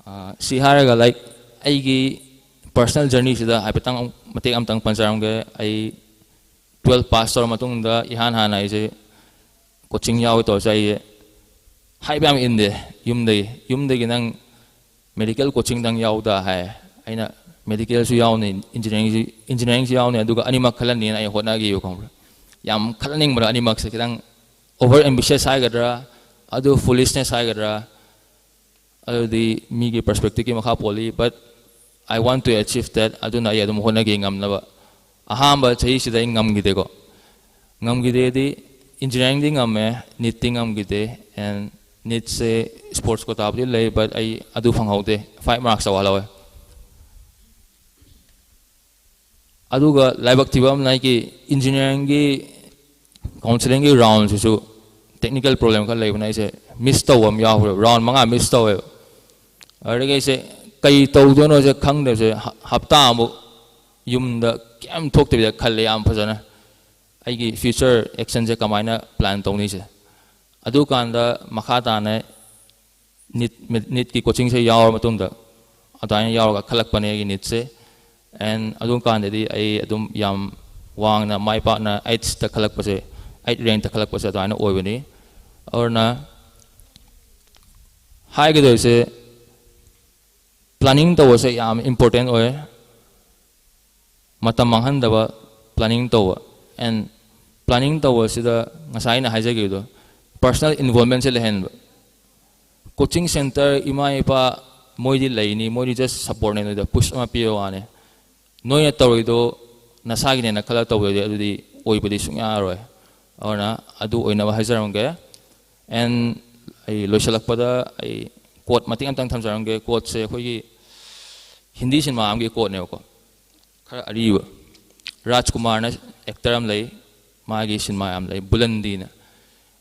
ꯑꯥ, ꯁꯤ ꯍꯥꯏꯔꯒ, ꯂꯥꯏꯛ, ꯑꯩꯒꯤ ꯄꯔꯁꯅꯦꯜ ꯖꯔꯅꯤꯁꯤꯗ ꯍꯥꯏꯐꯦꯠꯇꯪ ꯃꯇꯦꯛ ꯑꯃꯇꯪ ꯄꯟꯖꯔꯝꯒꯦ꯫ ꯑꯩ ꯇꯨꯋꯦꯜꯐ ꯄꯥꯁ ꯇꯧꯔ ꯃꯇꯨꯡꯗ ꯏꯍꯥꯟ ꯍꯥꯟꯅ ꯑꯩꯁꯦ ꯀꯣꯆꯤꯡ ꯌꯥꯎꯒꯦ ꯇꯧꯔꯁꯦ꯫ ꯑꯩꯁꯦ ꯍꯥꯏꯕ ꯌꯥꯝ ꯏꯟꯗꯦ ꯌꯨꯝꯗꯒꯤ꯫ ꯌꯨꯝꯗꯒꯤ ꯅꯪ ꯃꯦꯗꯤꯀꯦꯜ ꯀꯣꯆꯤꯡꯗꯪ ꯌꯥꯎꯗ ꯍꯥꯏ꯫ ꯑꯩꯅ ꯃꯦꯗꯤꯀꯦꯜꯁꯨ ꯌꯥꯎꯅꯤ, ꯏꯟꯖꯤꯅꯤꯌꯥꯔꯤꯡꯁꯨ, ꯏꯟꯖꯤꯅꯤꯌꯥꯔꯤꯡꯁꯨ ꯌꯥꯎꯅꯤ, ꯑꯗꯨꯒ ꯑꯅꯤꯃꯛ ꯈꯜꯍꯟꯅꯤꯅ ꯑꯩ ꯍꯣꯠꯅꯈꯤꯕ, ꯈꯪꯕ꯭ꯔꯥ? ꯌꯥꯝ ꯈꯜꯍꯟꯅꯤꯡꯕꯗ ꯑꯅꯤꯃꯛꯁꯦ ꯈꯤꯇꯪ ꯑꯣꯚꯔ ꯑꯦꯝꯕꯤꯁꯤꯌꯁ ꯍꯥꯏꯒꯗ꯭ꯔꯥ, ꯑꯗꯨ ꯐꯨꯂꯤꯁꯅꯦꯁ ꯍꯥꯏꯒꯗ꯭ꯔꯥ, ꯑꯗꯨꯗꯤ ꯃꯤꯒꯤ ꯄꯔꯁꯄꯦꯛꯇꯤꯞꯀꯤ ꯃꯈꯥ ꯄꯣꯜꯂꯤ꯫ But I want to achieve that. ꯑꯗꯨꯅ ꯑꯩ ꯑꯗꯨꯝ ꯍꯣꯠꯅꯒꯦ ꯉꯝꯅꯕ꯫ ꯑꯍꯥꯟꯕ ꯆꯍꯤꯁꯤꯗ ꯑꯩ ꯉꯝꯈꯤꯗꯦꯀꯣ꯫ ꯉꯝꯈꯤꯗꯦꯗꯤ, ꯏꯟꯖꯤꯅꯤꯌꯥꯔꯤꯡꯗꯤ ꯉꯝꯃꯦ, ꯅꯤꯠꯇꯤ ꯉꯝꯈꯤꯗꯦ꯫ ꯑꯦꯟ ꯅꯤꯠꯁꯦ ꯁ꯭ꯄꯣꯔꯠꯁ ꯀꯣꯇꯥꯕꯨꯗꯤ ꯂꯩ, but ꯑꯩ ꯑꯗꯨ ꯐꯪꯍꯧꯗꯦ, ꯐꯥꯏꯚ ꯃꯥꯔꯛꯁ ꯋꯥꯠꯍꯧꯋꯦ꯫ ꯑꯗꯨꯒ ꯂꯥꯏꯕꯛ ꯊꯤꯕ ꯑꯃꯅ, ꯑꯩꯒꯤ ꯏꯟꯖꯤꯅꯤꯌꯥꯔꯤꯡꯒꯤ ꯀꯥꯎꯟꯁꯤꯂꯤꯡꯒꯤ ꯔꯥꯎꯟꯁꯤꯁꯨ ꯇꯦꯛꯅꯤꯀꯦꯜ ꯄ꯭ꯔꯣꯕ꯭ꯂꯦꯝ ꯈꯔ ꯂꯩꯕꯅ ꯑꯩꯁꯦ ꯃꯤꯁ ꯇꯧꯕ ꯑꯃ ꯌꯥꯎꯈ꯭ꯔꯦꯕ꯫ ꯔꯥꯎꯟ ꯃꯉꯥ ꯃꯤꯁ ꯇꯧꯋꯦꯕ꯫ ꯑꯗꯨꯗꯒꯤ ꯑꯩꯁꯦ ꯀꯩ ꯇꯧꯗꯣꯏꯅꯣꯁꯦ ꯈꯪꯗꯕꯁꯦ ꯍ-, ꯍꯞꯇꯥ ꯑꯃꯨꯛ ꯌꯨꯝꯗ ꯀꯩꯝ ꯊꯣꯛꯇꯕꯤꯗ ꯈꯜꯂꯦ ꯌꯥꯝ ꯐꯖꯅ꯫ ꯑꯩꯒꯤ ꯐ꯭ꯌꯨꯆꯔ ꯑꯦꯛꯁꯟꯁꯦ ꯀꯃꯥꯏꯅ ꯄ꯭ꯂꯥꯟ ꯇꯧꯅꯤꯁꯦ꯫ ꯑꯗꯨꯀꯥꯟꯗ ꯃꯈꯥ ꯇꯥꯅ ꯅꯤꯠ, ꯅꯤꯠꯀꯤ ꯀꯣꯆꯤꯡꯁꯦ ꯌꯥꯎꯔ ꯃꯇꯨꯡꯗ ꯑꯗꯨꯃꯥꯏꯅ ꯌꯥꯎꯔꯒ ꯈꯜꯂꯛꯄꯅꯦ ꯑꯩꯒꯤ ꯅꯤꯠꯁꯦ꯫ ꯑꯦꯟ ꯑꯗꯨꯀꯥꯟꯗꯗꯤ ꯑꯩ ꯑꯗꯨꯝ ꯌꯥꯝ ꯋꯥꯡꯅ ꯃꯥꯏ ꯄꯥꯛꯅ ꯑꯩꯠꯁꯇ ꯈꯜꯂꯛꯄꯁꯦ, ꯑꯩꯠ ꯔꯦꯡꯛꯇ ꯈꯜꯂꯛꯄꯁꯦ ꯑꯗꯨꯃꯥꯏꯅ ꯑꯣꯏꯕꯅꯤ꯫ ꯑꯗꯨꯅ ꯍꯥꯏꯒꯗꯣꯏꯁꯦ, planning ꯇꯧꯕꯁꯦ ꯌꯥꯝ important ꯑꯣꯏ꯫ ꯃꯇꯝ ꯃꯥꯡꯍꯟꯗꯕ planning ꯇꯧꯕ꯫ And planning ꯇꯧꯕꯁꯤꯗ ꯉꯁꯥꯏ ꯑꯩꯅ ꯍꯥꯏꯖꯈꯤꯕꯗꯣ, personal involvementꯁꯦ ꯂꯩꯍꯟꯕ꯫ Coaching centre, ꯏꯃꯥ ꯏꯄꯥ, ꯃꯣꯏꯗꯤ ꯂꯩꯅꯤ, ꯃꯣꯏꯗꯤ just supportꯅꯦ, ꯅꯣꯏꯗ push ꯑꯃ ꯄꯤꯕ ꯋꯥꯅꯤ꯫ ꯅꯣꯏꯅ ꯇꯧꯔꯤꯗꯣ ꯅꯁꯥꯒꯤꯅꯦꯅ ꯈꯜꯂ ꯇꯧꯕꯗꯤ ꯑꯗꯨꯗꯤ ꯑꯣꯏꯕꯗꯤ ꯁꯨꯡꯌꯥ ꯌꯥꯔꯣꯏ꯫ ꯑꯗꯨꯅ ꯑꯗꯨ ꯑꯣꯏꯅꯕ ꯍꯥꯏꯖꯔꯝꯒꯦ꯫ And ꯑꯩ ꯂꯣꯏꯁꯤꯜꯂꯛꯄꯗ ꯑꯩ quote ꯃꯇꯦꯛ ꯑꯃꯇꯪ ꯊꯝꯖꯔꯝꯒꯦ꯫ Quoteꯁꯦ ꯑꯩꯈꯣꯏꯒꯤ ꯍꯤꯟꯗꯤ ꯁꯤꯅꯦꯃꯥ ꯑꯃꯒꯤ quoteꯅꯦꯕꯀꯣ, ꯈꯔ ꯑꯔꯤꯕ꯫ ꯔꯥꯖꯀꯨꯃꯥꯔꯅ actor ꯑꯃ ꯂꯩ, ꯃꯥꯒꯤ ꯁꯤꯅꯦꯃꯥ ꯌꯥꯝ ꯂꯩ, ꯕꯨꯂꯟꯗꯤꯅ꯫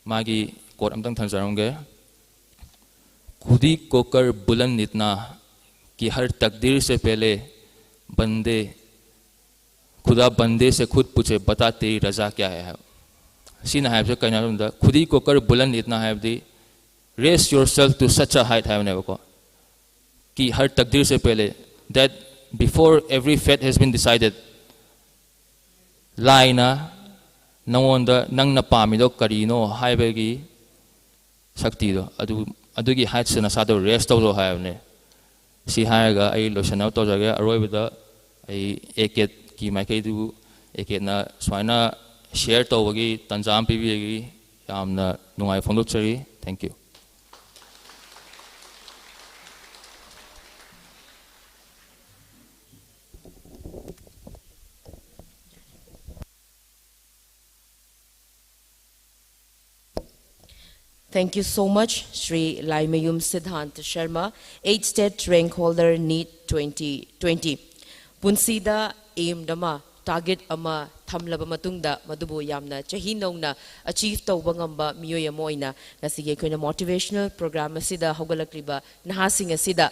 ꯃꯥꯒꯤ quote ꯑꯃꯇꯪ ꯊꯝꯖꯔꯝꯒꯦ꯫ खुदी को कर बुलंद इतना कि हर तकदीर से पहले बंदे खुदा बंदे से खुद पूछे, बता तेरी रजा क्या है? ꯍꯥꯏꯕ꯫ ꯁꯤꯅ ꯍꯥꯏꯕꯁꯦ ꯀꯩꯅꯣ ꯍꯥꯏꯕ ꯃꯇꯝꯗ, खुदी को कर बुलंद इतना ꯍꯥꯏꯕꯗꯤ, raise yourself to such a height ꯍꯥꯏꯕꯅꯦꯕꯀꯣ꯫ कि हर तकदीर से पहले, that before every fate has been decided, ꯂꯥꯏꯅ ꯅꯉꯣꯟꯗ ꯅꯪꯅ ꯄꯥꯝꯃꯤꯗꯣ ꯀꯔꯤꯅꯣ ꯍꯥꯏꯕꯒꯤ ꯁꯛꯇꯤꯗꯣ, ꯑꯗꯨ, ꯑꯗꯨꯒꯤ heightꯁꯦ ꯅꯁꯥꯗꯣ raise ꯇꯧꯔꯣ ꯍꯥꯏꯕꯅꯦ꯫ ꯁꯤ ꯍꯥꯏꯔꯒ ꯑꯩ ꯂꯣꯏꯁꯤꯟꯅꯕ ꯇꯧꯖꯒꯦ꯫ ꯑꯔꯣꯏꯕꯗ ꯑꯩ ꯑꯦ ꯀꯦꯠꯀꯤ ꯃꯥꯏꯀꯩꯗꯨ, ꯑꯦ ꯀꯦꯠꯅ ꯁꯨꯃꯥꯏꯅ share ꯇꯧꯕꯒꯤ ꯇꯥꯟꯖꯥ ꯑꯃ ꯄꯤꯕꯤꯕꯒꯤ ꯌꯥꯝꯅ ꯅꯨꯡꯉꯥꯏ ꯐꯣꯡꯗꯣꯛꯆꯔꯤ꯫ Thank you. Thank you so much, Shri Laimayum Siddhant Sharma, eight state rank holder, NEET twenty twenty. ꯄꯨꯟꯁꯤꯗ aim ꯑꯃ, target ꯑꯃ ꯊꯝꯂꯕ ꯃꯇꯨꯡꯗ, ꯃꯗꯨꯕꯨ ꯌꯥꯝꯅ ꯆꯍꯤ ꯅꯧꯅ achieve ꯇꯧꯕ ꯉꯝꯕ ꯃꯤꯑꯣꯏ ꯑꯃ ꯑꯣꯏꯅ ꯉꯁꯤꯒꯤ ꯑꯩꯈꯣꯏꯅ motivational program ꯑꯁꯤꯗ ꯍꯧꯒꯠꯂꯛꯂꯤꯕ ꯅꯍꯥꯁꯤꯡ ꯑꯁꯤꯗ,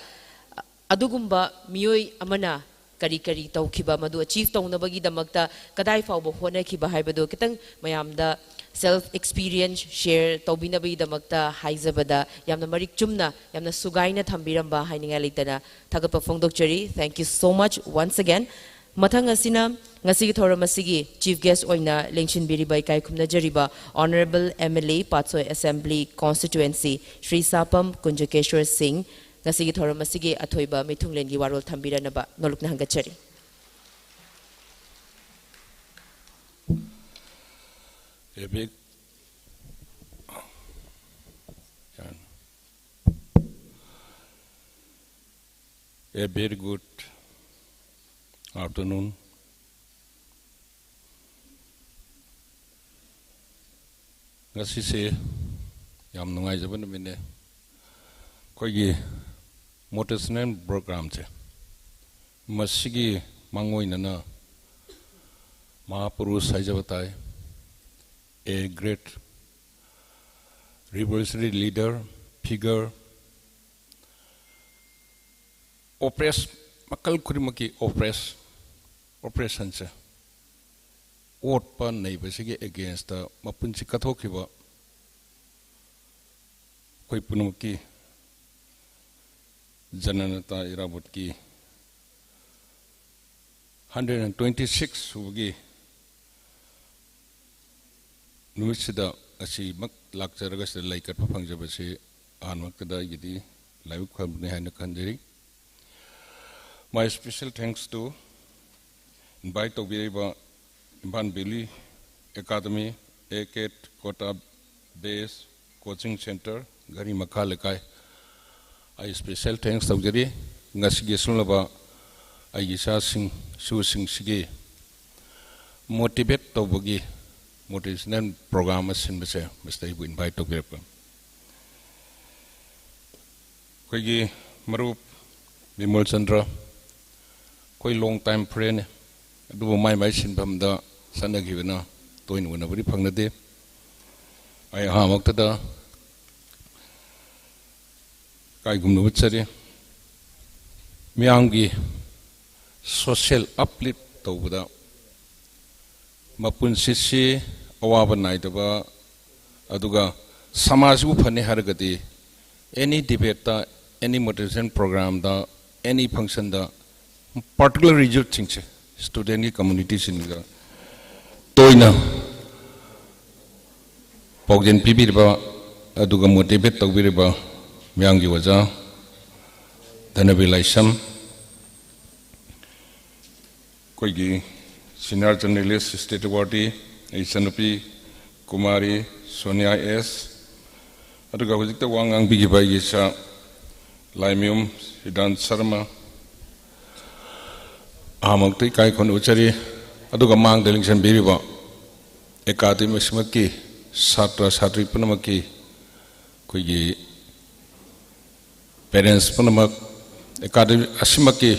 ꯑꯗꯨꯒꯨꯝꯕ ꯃꯤꯑꯣꯏ ꯑꯃꯅ ꯀꯔꯤ ꯀꯔꯤ ꯇꯧꯈꯤꯕ, ꯃꯗꯨ achieve ꯇꯧꯅꯕꯒꯤꯗꯃꯛꯇ ꯀꯗꯥꯏ ꯐꯥꯎꯕ ꯍꯣꯠꯅꯈꯤꯕ ꯍꯥꯏꯕꯗꯨ ꯈꯤꯇꯪ ꯃꯌꯥꯝꯗ self experience share ꯇꯧꯕꯤꯅꯕꯒꯤꯗꯃꯛꯇ ꯍꯥꯏꯖꯕꯗ, ꯌꯥꯝꯅ ꯃꯔꯤꯛ ꯆꯨꯝꯅ, ꯌꯥꯝꯅ ꯁꯨꯒꯥꯏꯅ ꯊꯝꯕꯤꯔꯝꯕ ꯍꯥꯏꯅꯤꯡꯉꯥꯏ ꯂꯩꯇꯅ ꯊꯥꯒꯠꯄ ꯐꯣꯡꯗꯣꯛꯆꯔꯤ꯫ Thank you so much once again. ꯃꯊꯪ ꯑꯁꯤꯅ ꯉꯁꯤꯒꯤ ꯊꯧꯔꯝ ꯑꯁꯤꯒꯤ Chief Guest ꯑꯣꯏꯅ ꯂꯦꯡꯁꯤꯟꯕꯤꯔꯤꯕ ꯏꯀꯥꯏ ꯈꯨꯝꯅꯖꯔꯤꯕ Honourable M L A Patsoi Assembly Constituency Shri ꯁꯥꯄꯝ ꯀꯨꯟꯖꯀꯦꯁ꯭ꯋꯔ ꯁꯤꯡ, ꯉꯁꯤꯒꯤ ꯊꯧꯔꯝ ꯑꯁꯤꯒꯤ ꯑꯊꯣꯏꯕ ꯃꯤꯊꯨꯡꯂꯦꯟꯒꯤ ꯋꯥꯔꯣꯜ ꯊꯝꯕꯤꯔꯅꯕ ꯅꯣꯂꯨꯛꯅ ꯍꯪꯒꯠꯆꯔꯤ꯫ A big, a very good afternoon. ꯉꯁꯤꯁꯦ ꯌꯥꯝ ꯅꯨꯡꯉꯥꯏꯖꯕ ꯅꯨꯃꯤꯠꯅꯦ꯫ ꯑꯩꯈꯣꯏꯒꯤ motivational programꯁꯦ, ꯃꯁꯤꯒꯤ ꯃꯥꯡꯑꯣꯏꯅꯅ ꯃꯍꯥꯄꯨꯔꯨꯁ ꯍꯥꯏꯖꯕ ꯇꯥꯏ, a great revolutionary leader, figure, oppress, ꯃꯈꯜ ꯈꯨꯗꯤꯡꯃꯛꯀꯤ oppress, oppressionꯁꯦ, ꯑꯣꯠꯄ ꯅꯩꯕꯁꯤꯒꯤ againstꯇ ꯃꯄꯨꯟꯁꯤ ꯀꯠꯊꯣꯛꯈꯤꯕ ꯑꯩꯈꯣꯏ ꯄꯨꯝꯅꯃꯛꯀꯤ ꯖꯅꯅꯇꯥ ꯏꯔꯥꯕꯣꯠꯀꯤ hundred and twenty six ꯁꯨꯕꯒꯤ ꯅꯨꯃꯤꯠꯁꯤꯗ ꯑꯁꯤꯃꯛ ꯂꯥꯛꯆꯔꯒ ꯁꯤꯗ ꯂꯩ ꯀꯠꯄ ꯐꯪꯖꯕꯁꯤ ꯑꯍꯥꯟꯕꯃꯛꯇꯗ ꯑꯩꯒꯤꯗꯤ ꯂꯥꯏꯕꯛ ꯐꯕꯅꯤ ꯍꯥꯏꯅ ꯈꯟꯖꯔꯤ꯫ My special thanks to invite ꯇꯧꯕꯤꯔꯤꯕ Imphal Valley Academy, A K Kota Base Coaching Centre, ꯘꯔꯤ ꯃꯈꯥ ꯂꯩꯀꯥꯏ꯫ ꯑꯩ special thanks ꯇꯧꯖꯔꯤ꯫ ꯉꯁꯤꯒꯤ ꯑꯁꯨꯝꯂꯕ ꯑꯩꯒꯤ ꯏꯆꯥꯁꯤꯡ, ꯏꯁꯨꯁꯤꯡꯁꯤꯒꯤ motivate ꯇꯧꯕꯒꯤ motivational program ꯑꯃ ꯁꯤꯟꯕꯁꯦ, ꯃꯁꯤꯗ ꯑꯩꯕꯨ invite ꯇꯧꯕꯤꯔꯛꯄ꯫ ꯑꯩꯈꯣꯏꯒꯤ ꯃꯔꯨꯞ ꯕꯤꯃꯜ ꯆꯟꯗ꯭ꯔ, ꯑꯩꯈꯣꯏ long time friendꯅꯤ, ꯑꯗꯨꯕꯨ ꯃꯥꯏ ꯃꯥꯏ ꯁꯤꯟꯐꯝꯗ ꯆꯠꯅꯈꯤꯕꯅ ꯇꯣꯏꯅ ꯎꯅꯕꯗꯤ ꯐꯪꯅꯗꯦ꯫ ꯑꯩ ꯑꯍꯥꯟꯕꯃꯛꯇꯗ ꯏꯀꯥꯏꯒꯨꯝꯅ ꯎꯠꯆꯔꯤ꯫ ꯃꯤꯌꯥꯝꯒꯤ social uplift ꯇꯧꯕꯗ ꯃꯄꯨꯟꯁꯤꯁꯤ ꯑꯋꯥꯕ ꯅꯥꯏꯗꯕ, ꯑꯗꯨꯒ ꯁꯃꯥꯖꯁꯤꯕꯨ ꯐꯅꯤ ꯍꯥꯏꯔꯒꯗꯤ any debateꯇ, any motivation programꯗ, any functionꯗ particular resultꯁꯤꯡꯁꯦ ꯁ꯭ꯇꯨꯗꯦꯟꯒꯤ ꯀꯝꯃꯨꯅꯤꯇꯤꯁꯤꯡꯒ ꯇꯣꯏꯅ ꯄꯥꯎꯖꯦꯜ ꯄꯤꯕꯤꯔꯤꯕ ꯑꯗꯨꯒ ꯃꯣꯇꯤꯚꯦꯠ ꯇꯧꯕꯤꯔꯤꯕ ꯃꯌꯥꯝꯒꯤ ꯑꯣꯖꯥ ꯙꯅꯕꯤꯔ ꯂꯥꯏꯁ꯭ꯔꯝ, ꯑꯩꯈꯣꯏꯒꯤ ꯁꯤꯅꯤꯌꯔ ꯖꯔꯅꯦꯂꯤꯁ ꯁ꯭ꯇꯦꯠ ꯑꯦꯋꯥꯔꯗꯤ ꯑꯩ ꯏꯆꯟꯅꯨꯄꯤ ꯀꯨꯃꯥꯔꯤ ꯁꯣꯅꯤꯌꯥ ꯑꯦꯁ, ꯑꯗꯨꯒ ꯍꯧꯖꯤꯛꯇ ꯋꯥ ꯉꯥꯡꯕꯤꯈꯤꯕ ꯑꯩꯒꯤ ꯏꯆꯥ ꯂꯥꯏꯃꯌꯨꯝ ꯁꯤꯗꯥꯟ ꯁꯔꯃ, ꯑꯍꯥꯟꯕꯃꯛꯇ ꯏꯀꯥꯏ ꯈꯨꯝꯅ ꯎꯠꯆꯔꯤ꯫ ꯑꯗꯨꯒ ꯃꯥꯡꯗ ꯂꯤꯡꯁꯤꯟꯕꯤꯔꯤꯕ ꯑꯦꯀꯥꯗꯃꯤ ꯑꯁꯤꯃꯛꯀꯤ ꯁꯥꯇ꯭ꯔ ꯁꯥꯇ꯭ꯔꯤ ꯄꯨꯝꯅꯃꯛꯀꯤ, ꯑꯩꯈꯣꯏꯒꯤ ꯄꯦꯔꯦꯟꯁ ꯄꯨꯝꯅꯃꯛ, ꯑꯦꯀꯥꯗꯃꯤ ꯑꯁꯤꯃꯛꯀꯤ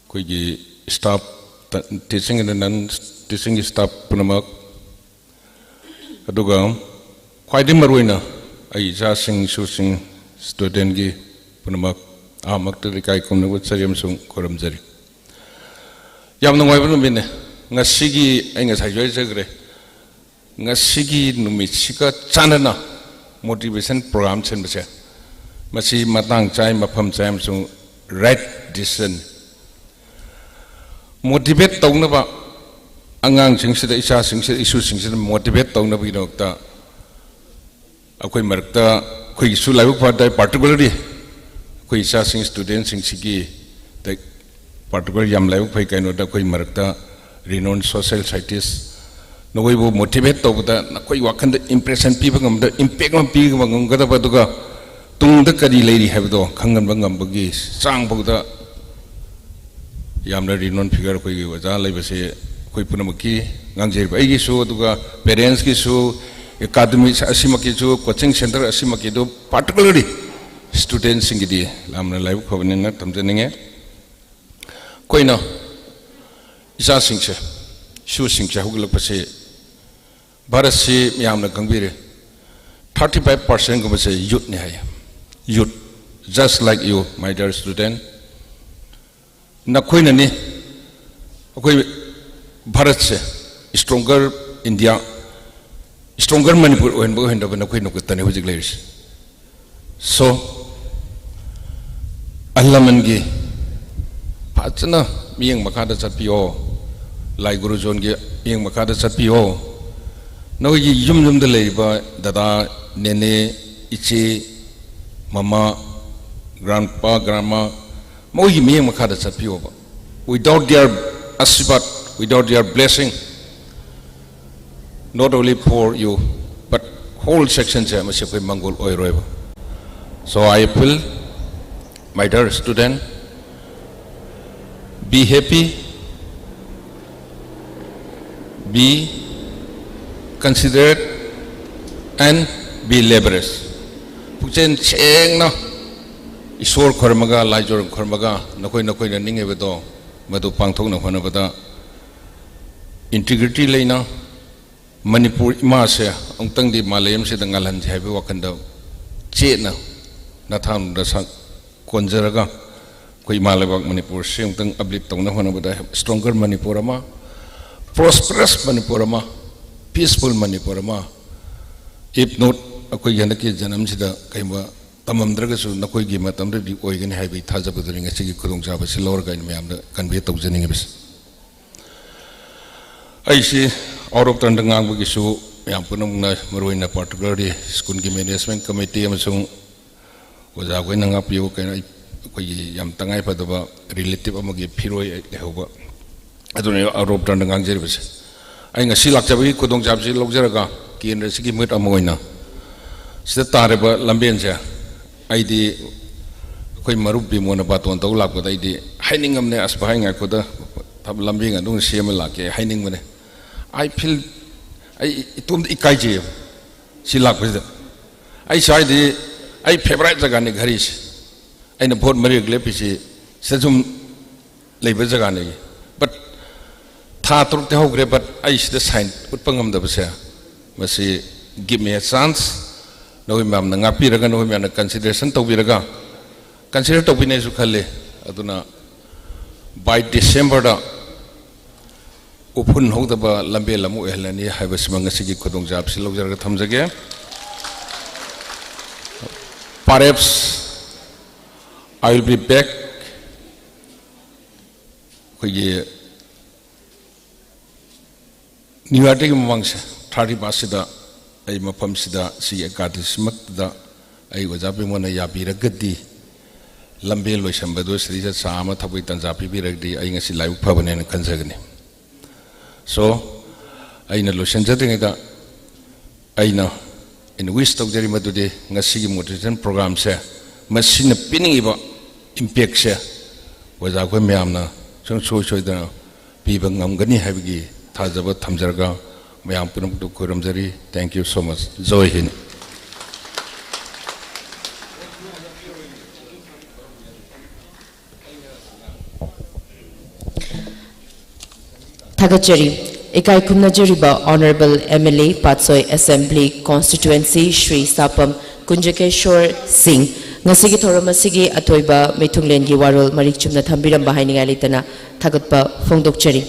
ꯑꯩꯈꯣꯏꯒꯤ staff, teaching and non teaching staff ꯄꯨꯝꯅꯃꯛ, ꯑꯗꯨꯒ ꯈ꯭ꯋꯥꯏꯗꯒꯤ ꯃꯔꯨꯑꯣꯏꯅ ꯑꯩ ꯏꯆꯥꯁꯤꯡ, ꯏꯁꯨꯁꯤꯡ, ꯁ꯭ꯇꯨꯗꯦꯟꯒꯤ ꯄꯨꯝꯅꯃꯛ ꯑꯍꯥꯟꯕꯃꯛꯇꯗ ꯏꯀꯥꯏ ꯈꯨꯝꯅꯕ ꯎꯠꯆꯔꯤ ꯑꯃꯁꯨꯡ ꯈꯨꯔꯨꯝꯖꯔꯤ꯫ ꯌꯥꯝ ꯅꯨꯡꯉꯥꯏꯕ ꯅꯨꯃꯤꯠꯅꯦ꯫ ꯉꯁꯤꯒꯤ ꯑꯩ ꯉꯁꯥꯏꯁꯨ ꯍꯥꯏꯖꯈ꯭ꯔꯦ, ꯉꯁꯤꯒꯤ ꯅꯨꯃꯤꯠꯁꯤꯒ ꯆꯥꯟꯅꯅ ꯃꯣꯇꯤꯚꯦꯁꯟ ꯄ꯭ꯔꯣꯒ꯭ꯔꯥꯝ ꯁꯤꯟꯕꯁꯦ, ꯃꯁꯤ ꯃꯇꯥꯡ ꯆꯥꯏ, ꯃꯐꯝ ꯆꯥꯏ ꯑꯃꯁꯨꯡ ꯔꯥꯏꯠ ꯗꯤꯁꯤꯖꯟ꯫ ꯃꯣꯇꯤꯚꯦꯠ ꯇꯧꯅꯕ, ꯑꯉꯥꯡꯁꯤꯡꯁꯤꯗ, ꯏꯆꯥꯁꯤꯡꯁꯤꯗ, ꯏꯁꯨꯁꯤꯡꯁꯤꯗ ꯃꯣꯇꯤꯚꯦꯠ ꯇꯧꯅꯕꯒꯤꯗꯃꯛꯇ ꯑꯩꯈꯣꯏ ꯃꯔꯛꯇ, ꯑꯩꯈꯣꯏꯒꯤꯁꯨ ꯂꯥꯏꯕꯛ ꯐꯗꯦ, ꯄꯥꯔꯇꯤꯀꯨꯂꯔꯂꯤ ꯑꯩꯈꯣꯏ ꯏꯆꯥꯁꯤꯡ, ꯁ꯭ꯇꯨꯗꯦꯟꯁꯤꯡꯁꯤꯒꯤ ꯄꯥꯔꯇꯤꯀꯨꯂꯔ ꯌꯥꯝ ꯂꯥꯏꯕꯛ ꯐꯩ꯫ ꯀꯩꯅꯣꯗ ꯑꯩꯈꯣꯏ ꯃꯔꯛꯇ ꯔꯤꯅꯣꯟ ꯁꯣꯁꯤꯌꯦꯜ ꯁꯥꯏꯟꯇꯤꯁ, ꯅꯈꯣꯏꯕꯨ ꯃꯣꯇꯤꯚꯦꯠ ꯇꯧꯕꯗ, ꯅꯈꯣꯏ ꯋꯥꯈꯜꯗ ꯏꯝꯄ꯭ꯔꯦꯁꯟ ꯄꯤꯕ ꯉꯝꯕꯗ, ꯏꯝꯄꯦꯛ ꯑꯃ ꯄꯤꯕ ꯉꯝꯒꯗꯕ, ꯑꯗꯨꯒ ꯇꯨꯡꯗ ꯀꯔꯤ ꯂꯩꯔꯤ ꯍꯥꯏꯕꯗꯣ ꯈꯪꯍꯟꯕ ꯉꯝꯕꯒꯤ ꯆꯥꯡ ꯐꯥꯎꯗ ꯌꯥꯝꯅ ꯔꯤꯅꯣꯟ ꯐꯤꯒꯔ ꯑꯩꯈꯣꯏꯒꯤ ꯑꯣꯖꯥ ꯂꯩꯕꯁꯦ ꯑꯩꯈꯣꯏ ꯄꯨꯝꯅꯃꯛꯀꯤ ꯉꯥꯡꯖꯔꯤꯕ ꯑꯩꯒꯤꯁꯨ, ꯑꯗꯨꯒ ꯄꯦꯔꯦꯟꯁꯀꯤꯁꯨ, ꯑꯦꯀꯥꯗꯃꯤ ꯑꯁꯤꯃꯛꯀꯤꯁꯨ, ꯀꯣꯆꯤꯡ ꯁꯦꯟꯇꯔ ꯑꯁꯤꯃꯛꯀꯤꯗꯨ, ꯄꯥꯔꯇꯤꯀꯨꯂꯔꯂꯤ ꯁ꯭ꯇꯨꯗꯦꯟꯁꯤꯡꯒꯤꯗꯤ ꯌꯥꯝꯅ ꯂꯥꯏꯕꯛ ꯐꯕꯅꯤꯅ ꯊꯝꯖꯅꯤꯡꯉꯦ꯫ ꯑꯩꯈꯣꯏꯅ ꯏꯆꯥꯁꯤꯡꯁꯦ, ꯏꯁꯨꯁꯤꯡꯁꯦ ꯍꯧꯒꯠꯂꯛꯄꯁꯦ, ꯚꯥꯔꯠꯁꯤ ꯃꯌꯥꯝꯅ ꯈꯪꯕꯤꯔꯦ, thirty five percent ꯒꯨꯝꯕꯁꯦ ꯌꯨꯠꯅꯤ ꯍꯥꯏꯌꯦ꯫ Youth, just like you, my dear student, ꯅꯈꯣꯏꯅꯅꯤ ꯑꯩꯈꯣꯏ ꯚꯥꯔꯠꯁꯦ ꯁ꯭ꯇ꯭ꯔꯣꯡꯒꯔ ꯏꯟꯗꯤꯌꯥ, ꯁ꯭ꯇ꯭ꯔꯣꯡꯒꯔ ꯃꯅꯤꯄꯨꯔ ꯑꯣꯏꯍꯟꯕ ꯑꯣꯏꯍꯟꯗꯕ ꯅꯈꯣꯏ ꯅꯈꯨꯠꯇꯅꯤ ꯍꯧꯖꯤꯛ ꯂꯩꯔꯤꯁꯦ꯫ So, ꯑꯍꯜ ꯂꯃꯟꯒꯤ ꯐꯖꯅ ꯃꯤꯠꯌꯦꯡ ꯃꯈꯥꯗ ꯆꯠꯄꯤꯌꯣ꯫ ꯂꯥꯏ ꯒꯨꯔꯨ ꯖꯣꯟꯒꯤ ꯃꯤꯠꯌꯦꯡ ꯃꯈꯥꯗ ꯆꯠꯄꯤꯌꯣ꯫ ꯅꯈꯣꯏꯒꯤ ꯌꯨꯝ ꯌꯨꯝꯗ ꯂꯩꯔꯤꯕ ꯗꯗꯥ, ꯅꯦꯅꯦ, ꯏꯆꯦ, ꯃꯃꯥ, ꯒ꯭ꯔꯥꯟꯄꯥ, ꯒ꯭ꯔꯥꯟꯃꯥ, ꯃꯈꯣꯏꯒꯤ ꯃꯤꯠꯌꯦꯡ ꯃꯈꯥꯗ ꯆꯠꯄꯤꯌꯣꯕ꯫ Without their Aashirvaad, without their blessing, not only for you, but whole sectionꯁꯦ ꯃꯁꯤ ꯑꯩꯈꯣꯏ ꯃꯪꯒꯣꯜ ꯑꯣꯏꯔꯣꯏꯕ꯫ So I appeal, my dear student, be happy, be considerate, and be lavish. ꯄꯨꯛꯆꯦꯜ ꯁꯦꯡꯅ ꯏꯁꯣꯔ ꯈꯣꯏꯔꯝꯃꯒ, ꯂꯥꯏꯖꯣꯔ ꯈꯣꯏꯔꯝꯃꯒ, ꯅꯈꯣꯏ ꯅꯈꯣꯏꯅ ꯅꯤꯡꯉꯤꯕꯗꯣ ꯃꯗꯨ ꯄꯥꯡꯊꯣꯛꯅ ꯍꯣꯠꯅꯕꯗ, integrity ꯂꯩꯅ, ꯃꯅꯤꯄꯨꯔ ꯏꯃꯥꯁꯦ ꯑꯃꯨꯛꯇꯪꯗꯤ ꯃꯥꯂꯦꯝꯁꯤꯗ ꯉꯥꯜꯍꯟꯁꯦ ꯍꯥꯏꯕꯒꯤ ꯋꯥꯈꯜꯗ ꯆꯦꯠꯅ ꯅꯊꯥꯡꯗ ꯁꯛ ꯀꯣꯟꯖꯔꯒ, ꯑꯩꯈꯣꯏ ꯏꯃꯥ ꯂꯩꯕꯥꯛ ꯃꯅꯤꯄꯨꯔꯁꯤ ꯑꯃꯨꯛꯇꯪ uplift ꯇꯧꯅꯕ ꯍꯣꯠꯅꯕꯗ, stronger ꯃꯅꯤꯄꯨꯔ ꯑꯃ, prosperous ꯃꯅꯤꯄꯨꯔ ꯑꯃ, peaceful ꯃꯅꯤꯄꯨꯔ ꯑꯃ, if not, ꯑꯩꯈꯣꯏꯒꯤ ꯍꯟꯗꯛꯀꯤ ꯖꯅꯝꯁꯤꯗ ꯀꯩꯒꯨꯝꯕ ꯇꯝꯃꯝꯗ꯭ꯔꯒꯁꯨ ꯅꯈꯣꯏꯒꯤ ꯃꯇꯝꯗꯨꯗꯤ ꯑꯣꯏꯒꯅꯤ ꯍꯥꯏꯕꯒꯤ ꯊꯥꯖꯕꯗꯨꯅꯤ ꯉꯁꯤꯒꯤ ꯈꯨꯗꯣꯡꯆꯥꯕꯁꯤ ꯂꯧꯔꯒ ꯑꯩꯅ ꯃꯌꯥꯝꯗ convey ꯇꯧꯖꯅꯤꯡꯉꯤꯕꯁꯤ꯫ ꯑꯩꯁꯤ out of turnꯗ ꯉꯥꯡꯕꯒꯤꯁꯨ ꯌꯥꯝ ꯄꯨꯝꯅꯃꯛꯅ, ꯃꯔꯨꯑꯣꯏꯅ particularly ꯁ꯭ꯀꯨꯜꯒꯤ management committee ꯑꯃꯁꯨꯡ ꯑꯣꯖꯥꯈꯣꯏꯅ ꯉꯥꯛꯄꯤꯌꯨ, ꯀꯩꯅꯣ, ꯑꯩ, ꯑꯩꯈꯣꯏꯒꯤ ꯌꯥꯝ ꯇꯉꯥꯏ ꯐꯗꯕ relative ꯑꯃꯒꯤ ꯐꯤꯔꯣꯏ ꯑꯩ ꯂꯩꯍꯧꯕ, ꯑꯗꯨꯅ ꯑꯩ out of turnꯗ ꯉꯥꯡꯖꯔꯤꯕꯁꯦ꯫ ꯑꯩ ꯉꯁꯤ ꯂꯥꯛꯆꯕꯒꯤ ꯈꯨꯗꯣꯡꯆꯥꯕꯁꯤ ꯂꯧꯖꯔꯒ, ꯀꯦꯟꯗ꯭ꯔꯁꯤꯒꯤ ꯃꯤꯍꯨꯠ ꯑꯃ ꯑꯣꯏꯅ ꯁꯤꯗ ꯇꯥꯔꯤꯕ ꯂꯝꯕꯦꯟꯁꯦ, ꯑꯩꯗꯤ ꯑꯩꯈꯣꯏ ꯃꯔꯨꯞ ꯕꯤꯃꯣꯅ ꯕꯥꯇꯣꯟ ꯇꯧ ꯂꯥꯛꯄꯗ ꯑꯩꯗꯤ ꯍꯥꯏꯅꯤꯡꯉꯝꯅꯦ, "ꯑꯁ ꯚꯥꯏ, ꯉꯥꯏꯈꯣꯗ, ꯂꯝꯕꯤ ꯑꯗꯨꯝ ꯁꯦꯝꯃ ꯂꯥꯛꯀꯦ" ꯍꯥꯏꯅꯤꯡꯕꯅꯦ꯫ I feel, ꯑꯩ ꯏꯇꯣꯝꯇ ꯏꯀꯥꯏꯖꯩꯌꯦꯕ ꯁꯤ ꯂꯥꯛꯄꯁꯤꯗ꯫ ꯑꯩ ꯁ꯭ꯋꯥꯏꯗꯤ ꯑꯩ favourite ꯖꯒꯥꯅꯤ ꯘꯔꯤꯁꯦ꯫ ꯑꯩꯅ ꯚꯣꯠ ꯃꯔꯤꯔꯛ ꯂꯦꯞꯄꯤꯁꯤ ꯁꯤꯗ ꯁꯨꯝ ꯂꯩꯕ ꯖꯒꯥꯅꯤ꯫ But ꯊꯥ ꯇꯔꯨꯛꯇꯤ ꯍꯧꯈ꯭ꯔꯦ, but ꯑꯩ ꯁꯤꯗ sign ꯎꯠꯄ ꯉꯝꯗꯕꯁꯦ, ꯃꯁꯤ give me a chance, ꯅꯈꯣꯏ ꯃꯌꯥꯝꯅ ꯉꯥꯛꯄꯤꯔꯒ, ꯅꯈꯣꯏ ꯃꯌꯥꯝꯅ consideration ꯇꯧꯕꯤꯔꯒ, consider ꯇꯧꯕꯤꯅꯦꯁꯨ ꯈꯜꯂꯤ꯫ ꯑꯗꯨꯅ by Decemberꯗ ꯎꯐꯨꯟ ꯍꯧꯗꯕ ꯂꯝꯕꯦꯜ ꯑꯃ ꯑꯣꯏꯍꯜꯂꯅꯤ ꯍꯥꯏꯕꯁꯤꯃ ꯉꯁꯤꯒꯤ ꯈꯨꯗꯣꯡꯆꯥꯕꯁꯤ ꯂꯧꯖꯔꯒ ꯊꯝꯖꯒꯦ꯫ Perhaps I will be back ꯑꯩꯈꯣꯏꯒꯤ ꯅ꯭ꯌꯨ ꯌꯥꯔꯗꯒꯤ ꯃꯃꯥꯡꯁꯦ ꯊꯥꯔꯇꯤ ꯃꯥꯔꯁꯁꯤꯗ ꯑꯩ ꯃꯐꯝꯁꯤꯗ ꯁꯤꯒꯤ ꯑꯦꯀꯥꯗꯃꯤꯁꯤꯃꯛꯇꯗ ꯑꯩ ꯑꯣꯖꯥ ꯄꯤꯃꯣꯟꯅ ꯌꯥꯕꯤꯔꯒꯗꯤ ꯂꯝꯕꯦꯜ ꯂꯣꯏꯁꯟꯕꯗꯣ ꯁꯤꯗꯩꯗ ꯆꯥ ꯑꯃ ꯊꯛꯄꯒꯤ ꯇꯥꯟꯖꯥ ꯄꯤꯕꯤꯔꯒꯗꯤ ꯑꯩ ꯉꯁꯤ ꯂꯥꯏꯕꯛ ꯐꯕꯅꯦꯅ ꯈꯟꯖꯒꯅꯤ꯫ So, ꯑꯩꯅ ꯂꯣꯏꯁꯤꯟꯖꯗ꯭ꯔꯤꯉꯩꯗ ꯑꯩꯅ ꯑꯩꯅ ꯋꯤꯁ ꯇꯧꯖꯔꯤ ꯃꯗꯨꯗꯤ ꯉꯁꯤꯒꯤ ꯃꯣꯇꯤꯚꯦꯁꯟ ꯄ꯭ꯔꯣꯒ꯭ꯔꯥꯝꯁꯦ ꯃꯁꯤꯅ ꯄꯤꯅꯤꯡꯉꯤꯕ ꯏꯝꯄꯦꯛꯁꯦ ꯑꯣꯖꯥ ꯑꯩꯈꯣꯏ ꯃꯌꯥꯝꯅ ꯁꯨꯡꯁꯣꯏ ꯁꯣꯏꯗꯅ ꯄꯤꯕ ꯉꯝꯒꯅꯤ ꯍꯥꯏꯕꯒꯤ ꯊꯥꯖꯕ ꯊꯝꯖꯔꯒ ꯃꯌꯥꯝ ꯄꯨꯝꯅꯃꯛꯇ ꯈꯣꯏꯔꯝꯖꯔꯤ꯫ Thank you so much. ꯖꯣꯏ ꯍꯤꯟꯗ꯫ ꯊꯥꯒꯠꯆꯔꯤ꯫ ꯏꯀꯥꯏ ꯈꯨꯝꯅꯖꯔꯤꯕ Honourable M L A, Patsoi Assembly Constituency, Shri ꯁꯥꯄꯝ ꯀꯨꯟꯖꯀꯦꯁꯣꯔ ꯁꯤꯡ, ꯉꯁꯤꯒꯤ ꯊꯧꯔꯝ ꯑꯁꯤꯒꯤ ꯑꯊꯣꯏꯕ ꯃꯤꯊꯨꯡꯂꯦꯟꯒꯤ ꯋꯥꯔꯣꯜ ꯃꯔꯤꯛ ꯆꯨꯝꯅ ꯊꯝꯕꯤꯔꯝꯕ ꯍꯥꯏꯅꯤꯡꯉꯥꯏ ꯂꯩꯇꯅ ꯊꯥꯒꯠꯄ ꯐꯣꯡꯗꯣꯛꯆꯔꯤ꯫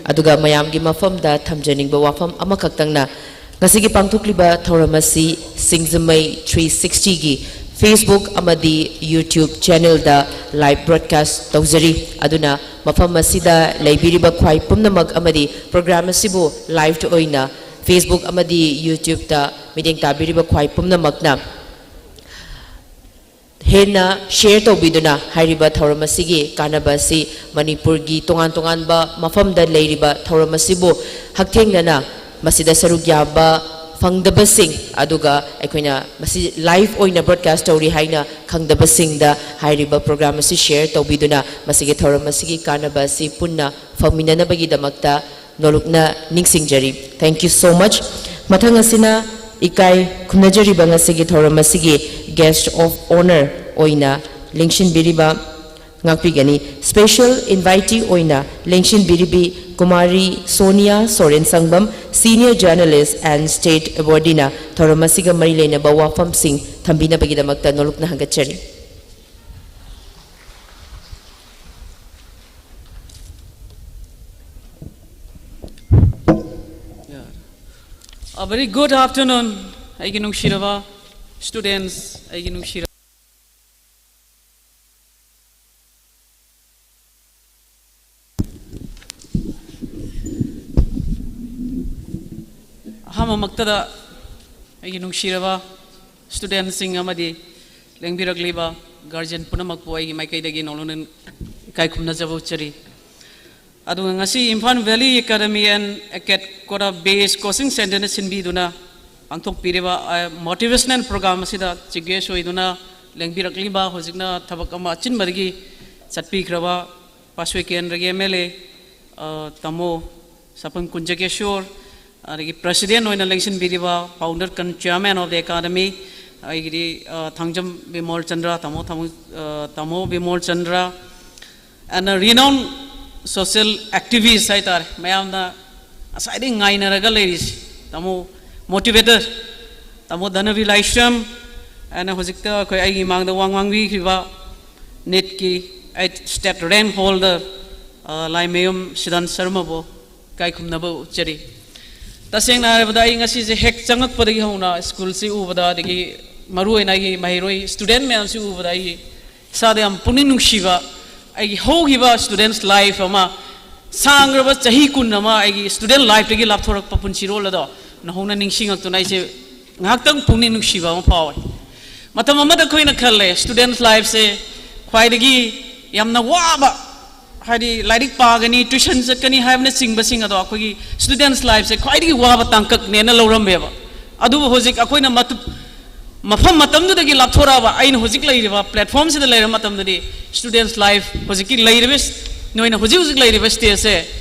ꯑꯗꯨꯒ ꯃꯌꯥꯝꯒꯤ ꯃꯐꯝꯗ ꯊꯝꯖꯅꯤꯡꯕ ꯋꯥꯐꯝ ꯑꯃꯈꯛꯇꯪꯅ, ꯉꯁꯤꯒꯤ ꯄꯥꯡꯊꯣꯛꯂꯤꯕ ꯊꯧꯔꯝ ꯑꯁꯤ ꯁꯤꯡꯖꯃꯩ three sixty ꯒꯤ Facebook ꯑꯃꯗꯤ YouTube channel ꯗ live broadcast ꯇꯧꯖꯔꯤ꯫ ꯑꯗꯨꯅ ꯃꯐꯝ ꯑꯁꯤꯗ ꯂꯩꯕꯤꯔꯤꯕ ꯈ꯭ꯋꯥꯏ ꯄꯨꯝꯅꯃꯛ ꯑꯃꯗꯤ program ꯑꯁꯤꯕꯨ live ꯑꯣꯏꯅ Facebook ꯑꯃꯗꯤ YouTube ꯇ ꯃꯤꯠꯌꯦꯡ ꯇꯥꯕꯤꯔꯤꯕ ꯈ꯭ꯋꯥꯏ ꯄꯨꯝꯅꯃꯛꯅ ꯍꯦꯟꯅ share ꯇꯧꯕꯤꯗꯨꯅ ꯍꯥꯏꯔꯤꯕ ꯊꯧꯔꯝ ꯑꯁꯤꯒꯤ ꯀꯥꯟꯅꯕ ꯑꯁꯤ ꯃꯅꯤꯄꯨꯔꯒꯤ ꯇꯣꯉꯥꯟ ꯇꯣꯉꯥꯟꯕ ꯃꯐꯝꯗ ꯂꯩꯔꯤꯕ ꯊꯧꯔꯝ ꯑꯁꯤꯕꯨ ꯍꯛꯊꯦꯡꯅꯅ ꯃꯁꯤꯗ ꯁꯔꯨꯛ ꯌꯥꯕ ꯐꯪꯗꯕꯁꯤꯡ, ꯑꯗꯨꯒ ꯑꯩꯈꯣꯏꯅ ꯃꯁꯤ live ꯑꯣꯏꯅ broadcast ꯇꯧꯔꯤ ꯍꯥꯏꯅ ꯈꯪꯗꯕꯁꯤꯡꯗ ꯍꯥꯏꯔꯤꯕ program ꯑꯁꯤ share ꯇꯧꯕꯤꯗꯨꯅ ꯃꯁꯤꯒꯤ ꯊꯧꯔꯝ ꯑꯁꯤꯒꯤ ꯀꯥꯟꯅꯕ ꯑꯁꯤ ꯄꯨꯟꯅ ꯐꯪꯃꯤꯟꯅꯅꯕꯒꯤꯗꯃꯛꯇ ꯅꯣꯂꯨꯛꯅ ꯅꯤꯡꯁꯤꯡꯖꯔꯤ꯫ Thank you so much. ꯃꯊꯪ ꯑꯁꯤꯅ ꯏꯀꯥꯏ ꯈꯨꯝꯅꯖꯔꯤꯕ ꯉꯁꯤꯒꯤ ꯊꯧꯔꯝ ꯑꯁꯤꯒꯤ guest of honour ꯑꯣꯏꯅ ꯂꯦꯡꯁꯤꯟꯕꯤꯔꯤꯕ ꯉꯥꯛꯄꯤꯒꯅꯤ꯫ Special invitee ꯑꯣꯏꯅ ꯂꯦꯡꯁꯤꯟꯕꯤꯔꯤꯕꯤ Kumari Sonia Soren Sangbam, Senior Journalist and State Awardee ꯅ ꯊꯧꯔꯝ ꯑꯁꯤꯒ ꯃꯔꯤ ꯂꯩꯅꯕ ꯋꯥꯐꯝꯁꯤꯡ ꯊꯝꯕꯤꯅꯕꯒꯤꯗꯃꯛꯇ ꯅꯣꯂꯨꯛꯅ ꯍꯪꯒꯠꯆꯔꯤ꯫ A very good afternoon, ꯑꯩꯒꯤ ꯅꯨꯡꯁꯤꯔꯕ students, ꯑꯩꯒꯤ ꯅꯨꯡꯁꯤꯔꯕ ꯑꯍꯥꯟꯕꯃꯛꯇꯗ ꯑꯩꯒꯤ ꯅꯨꯡꯁꯤꯔꯕ ꯁ꯭ꯇꯨꯗꯦꯟꯠꯁꯤꯡ ꯑꯃꯗꯤ ꯂꯦꯡꯕꯤꯔꯛꯂꯤꯕ ꯒꯥꯔꯖꯤꯌꯟ ꯄꯨꯝꯅꯃꯛꯄꯨ ꯑꯩꯒꯤ ꯃꯥꯏꯀꯩꯗꯒꯤ ꯅꯧꯅ ꯏꯀꯥꯏ ꯈꯨꯝꯅꯖꯕ ꯎꯠꯆꯔꯤ꯫ ꯑꯗꯨꯒ ꯉꯁꯤ ꯏꯝꯐꯥꯜ ꯚꯦꯂꯤ ꯑꯦꯀꯥꯗꯃꯤ ꯑꯦꯟ ꯑꯦꯀꯦꯠꯀꯣꯗ ꯕꯦꯁ ꯀꯣꯆꯤꯡ ꯁꯦꯟꯇꯔꯅ ꯁꯤꯟꯕꯤꯗꯨꯅ ꯄꯥꯡꯊꯣꯛꯄꯤꯔꯤꯕ ꯃꯣꯇꯤꯚꯦꯁꯅꯦꯜ ꯄ꯭ꯔꯣꯒ꯭ꯔꯥꯝ ꯑꯁꯤꯗ ꯆꯤꯐ ꯒꯦꯁ ꯑꯣꯏꯗꯨꯅ ꯂꯦꯡꯕꯤꯔꯛꯂꯤꯕ, ꯍꯧꯖꯤꯛꯅ ꯊꯕꯛ ꯑꯃ ꯑꯆꯤꯟꯕꯗꯒꯤ ꯆꯠꯄꯤꯈ꯭ꯔꯕ ꯄꯥꯁꯣꯏ ꯀꯦꯟꯗ꯭ꯔꯒꯤ ꯑꯦꯝ ꯑꯦꯜ ꯑꯦ, ꯑ, ꯇꯥꯃꯣ ꯁꯥꯄꯝ ꯀꯨꯟꯖꯒꯦꯁꯣꯔ, ꯑꯗꯒꯤ ꯄ꯭ꯔꯁꯤꯗꯦꯟ ꯑꯣꯏꯅ ꯂꯦꯡꯁꯤꯟꯕꯤꯔꯤꯕ founder cum chairman of the academy, ꯑꯩꯒꯤꯗꯤ, ꯑ, ꯊꯥꯡꯖꯝ ꯕꯤꯃꯣꯜ ꯆꯟꯗ꯭ꯔ, ꯇꯥꯃꯣ ꯊꯥꯡ-, ꯑ, ꯇꯥꯃꯣ Bimol Chandra, and a renowned social activist ꯍꯥꯏꯇꯥꯔꯦ, ꯃꯌꯥꯝꯅ ꯉꯁꯥꯏꯗꯒꯤ ꯉꯥꯏꯅꯔꯒ ꯂꯩꯔꯤꯁꯤ, ꯇꯥꯃꯣ ꯃꯣꯇꯤꯚꯦꯇꯔ, ꯇꯥꯃꯣ ꯙꯅꯕꯤ ꯂꯥꯏꯁ꯭ꯔꯝ, and ꯍꯧꯖꯤꯛꯇ ꯑꯩꯈꯣꯏ ꯑꯩꯒꯤ ꯃꯥꯡꯗ ꯋꯥ ꯉꯥꯡꯕꯤꯈ꯭ꯔꯤꯕ ꯅꯤꯠꯀꯤ ꯑꯩꯠ ꯁ꯭ꯇꯦꯠ ꯔꯦꯡꯛ ꯍꯣꯜꯗꯔ, ꯑ, ꯂꯥꯏꯃꯌꯨꯝ ꯁꯤꯗꯥꯟ ꯁꯔꯃꯕꯨ ꯏꯀꯥꯏ ꯈꯨꯝꯅꯕ ꯎꯠꯆꯔꯤ꯫ ꯇꯁꯦꯡꯅ ꯍꯥꯏꯔꯕꯗ, ꯑꯩ ꯉꯁꯤꯁꯦ ꯍꯦꯛ ꯆꯪꯉꯛꯄꯗꯒꯤ ꯍꯧꯅ ꯁ꯭ꯀꯨꯜꯁꯤ ꯎꯕꯗ, ꯑꯗꯒꯤ ꯃꯔꯨꯑꯣꯏꯅ ꯑꯩꯒꯤ ꯃꯍꯩꯔꯣꯏ ꯁ꯭ꯇꯨꯗꯦꯟꯠ ꯃꯌꯥꯝꯁꯤ ꯎꯕꯗ, ꯑꯩꯒꯤ ꯏꯁꯥꯗ ꯌꯥꯝ ꯄꯨꯛꯅꯤꯡ ꯅꯨꯡꯁꯤꯕ, ꯑꯩꯒꯤ ꯍꯧꯈꯤꯕ ꯁ꯭ꯇꯨꯗꯦꯟꯠꯁ ꯂꯥꯏꯐ ꯑꯃ, ꯁꯥꯡꯈ꯭ꯔꯕ ꯆꯍꯤ ꯀꯨꯟ ꯑꯃ ꯑꯩꯒꯤ ꯁ꯭ꯇꯨꯗꯦꯟꯠ ꯂꯥꯏꯐꯇꯒꯤ ꯂꯥꯞꯊꯣꯔꯛꯄ ꯄꯨꯟꯁꯤꯔꯣꯜ ꯑꯗꯣ ꯅꯧꯍꯧꯅ ꯅꯤꯡꯁꯤꯡꯉꯛꯇꯨꯅ ꯑꯩꯁꯦ ꯉꯥꯏꯍꯥꯛꯇꯪ ꯄꯨꯛꯅꯤꯡ ꯅꯨꯡꯁꯤꯕ ꯑꯃ ꯐꯥꯎꯋꯦ꯫ ꯃꯇꯝ ꯑꯃꯗ ꯑꯩꯈꯣꯏꯅ ꯈꯜꯂꯦ, ꯁ꯭ꯇꯨꯗꯦꯟꯠꯁ ꯂꯥꯏꯐꯁꯦ ꯈ꯭ꯋꯥꯏꯗꯒꯤ ꯌꯥꯝꯅ ꯋꯥꯕ, ꯍꯥꯏꯗꯤ ꯂꯥꯏꯔꯤꯛ ꯄꯥꯒꯅꯤ, ꯇ꯭ꯌꯨꯁꯟ ꯆꯠꯀꯅꯤ ꯍꯥꯏꯕꯅꯆꯤꯡꯕꯁꯤꯡ ꯑꯗꯣ ꯑꯩꯈꯣꯏꯒꯤ ꯁ꯭ꯇꯨꯗꯦꯟꯠꯁ ꯂꯥꯏꯐꯁꯦ ꯈ꯭ꯋꯥꯏꯗꯒꯤ ꯋꯥꯕ ꯇꯥꯡꯀꯛꯅꯦꯅ ꯂꯧꯔꯝꯃꯦꯕ꯫ ꯑꯗꯨꯕꯨ ꯍꯧꯖꯤꯛ ꯑꯩꯈꯣꯏꯅ ꯃꯇꯨ-, ꯃꯐꯝ ꯃꯇꯝꯗꯨꯗꯒꯤ ꯂꯥꯞꯊꯣꯔꯛꯑꯕ, ꯑꯩꯅ ꯍꯧꯖꯤꯛ ꯂꯩꯔꯤꯕ ꯄ꯭ꯂꯦꯠꯐꯣꯝꯁꯤꯗ ꯂꯩꯔꯕ ꯃꯇꯝꯗꯗꯤ, ꯁ꯭ꯇꯨꯗꯦꯟꯠꯁ ꯂꯥꯏꯐ ꯍꯧꯖꯤꯛꯀꯤ ꯂꯩꯔꯤꯕ, ꯅꯣꯏꯅ ꯍꯧꯖꯤꯛ ꯍꯧꯖꯤꯛ ꯂꯩꯔꯤꯕ ꯁ꯭ꯇꯦꯖꯁꯦ,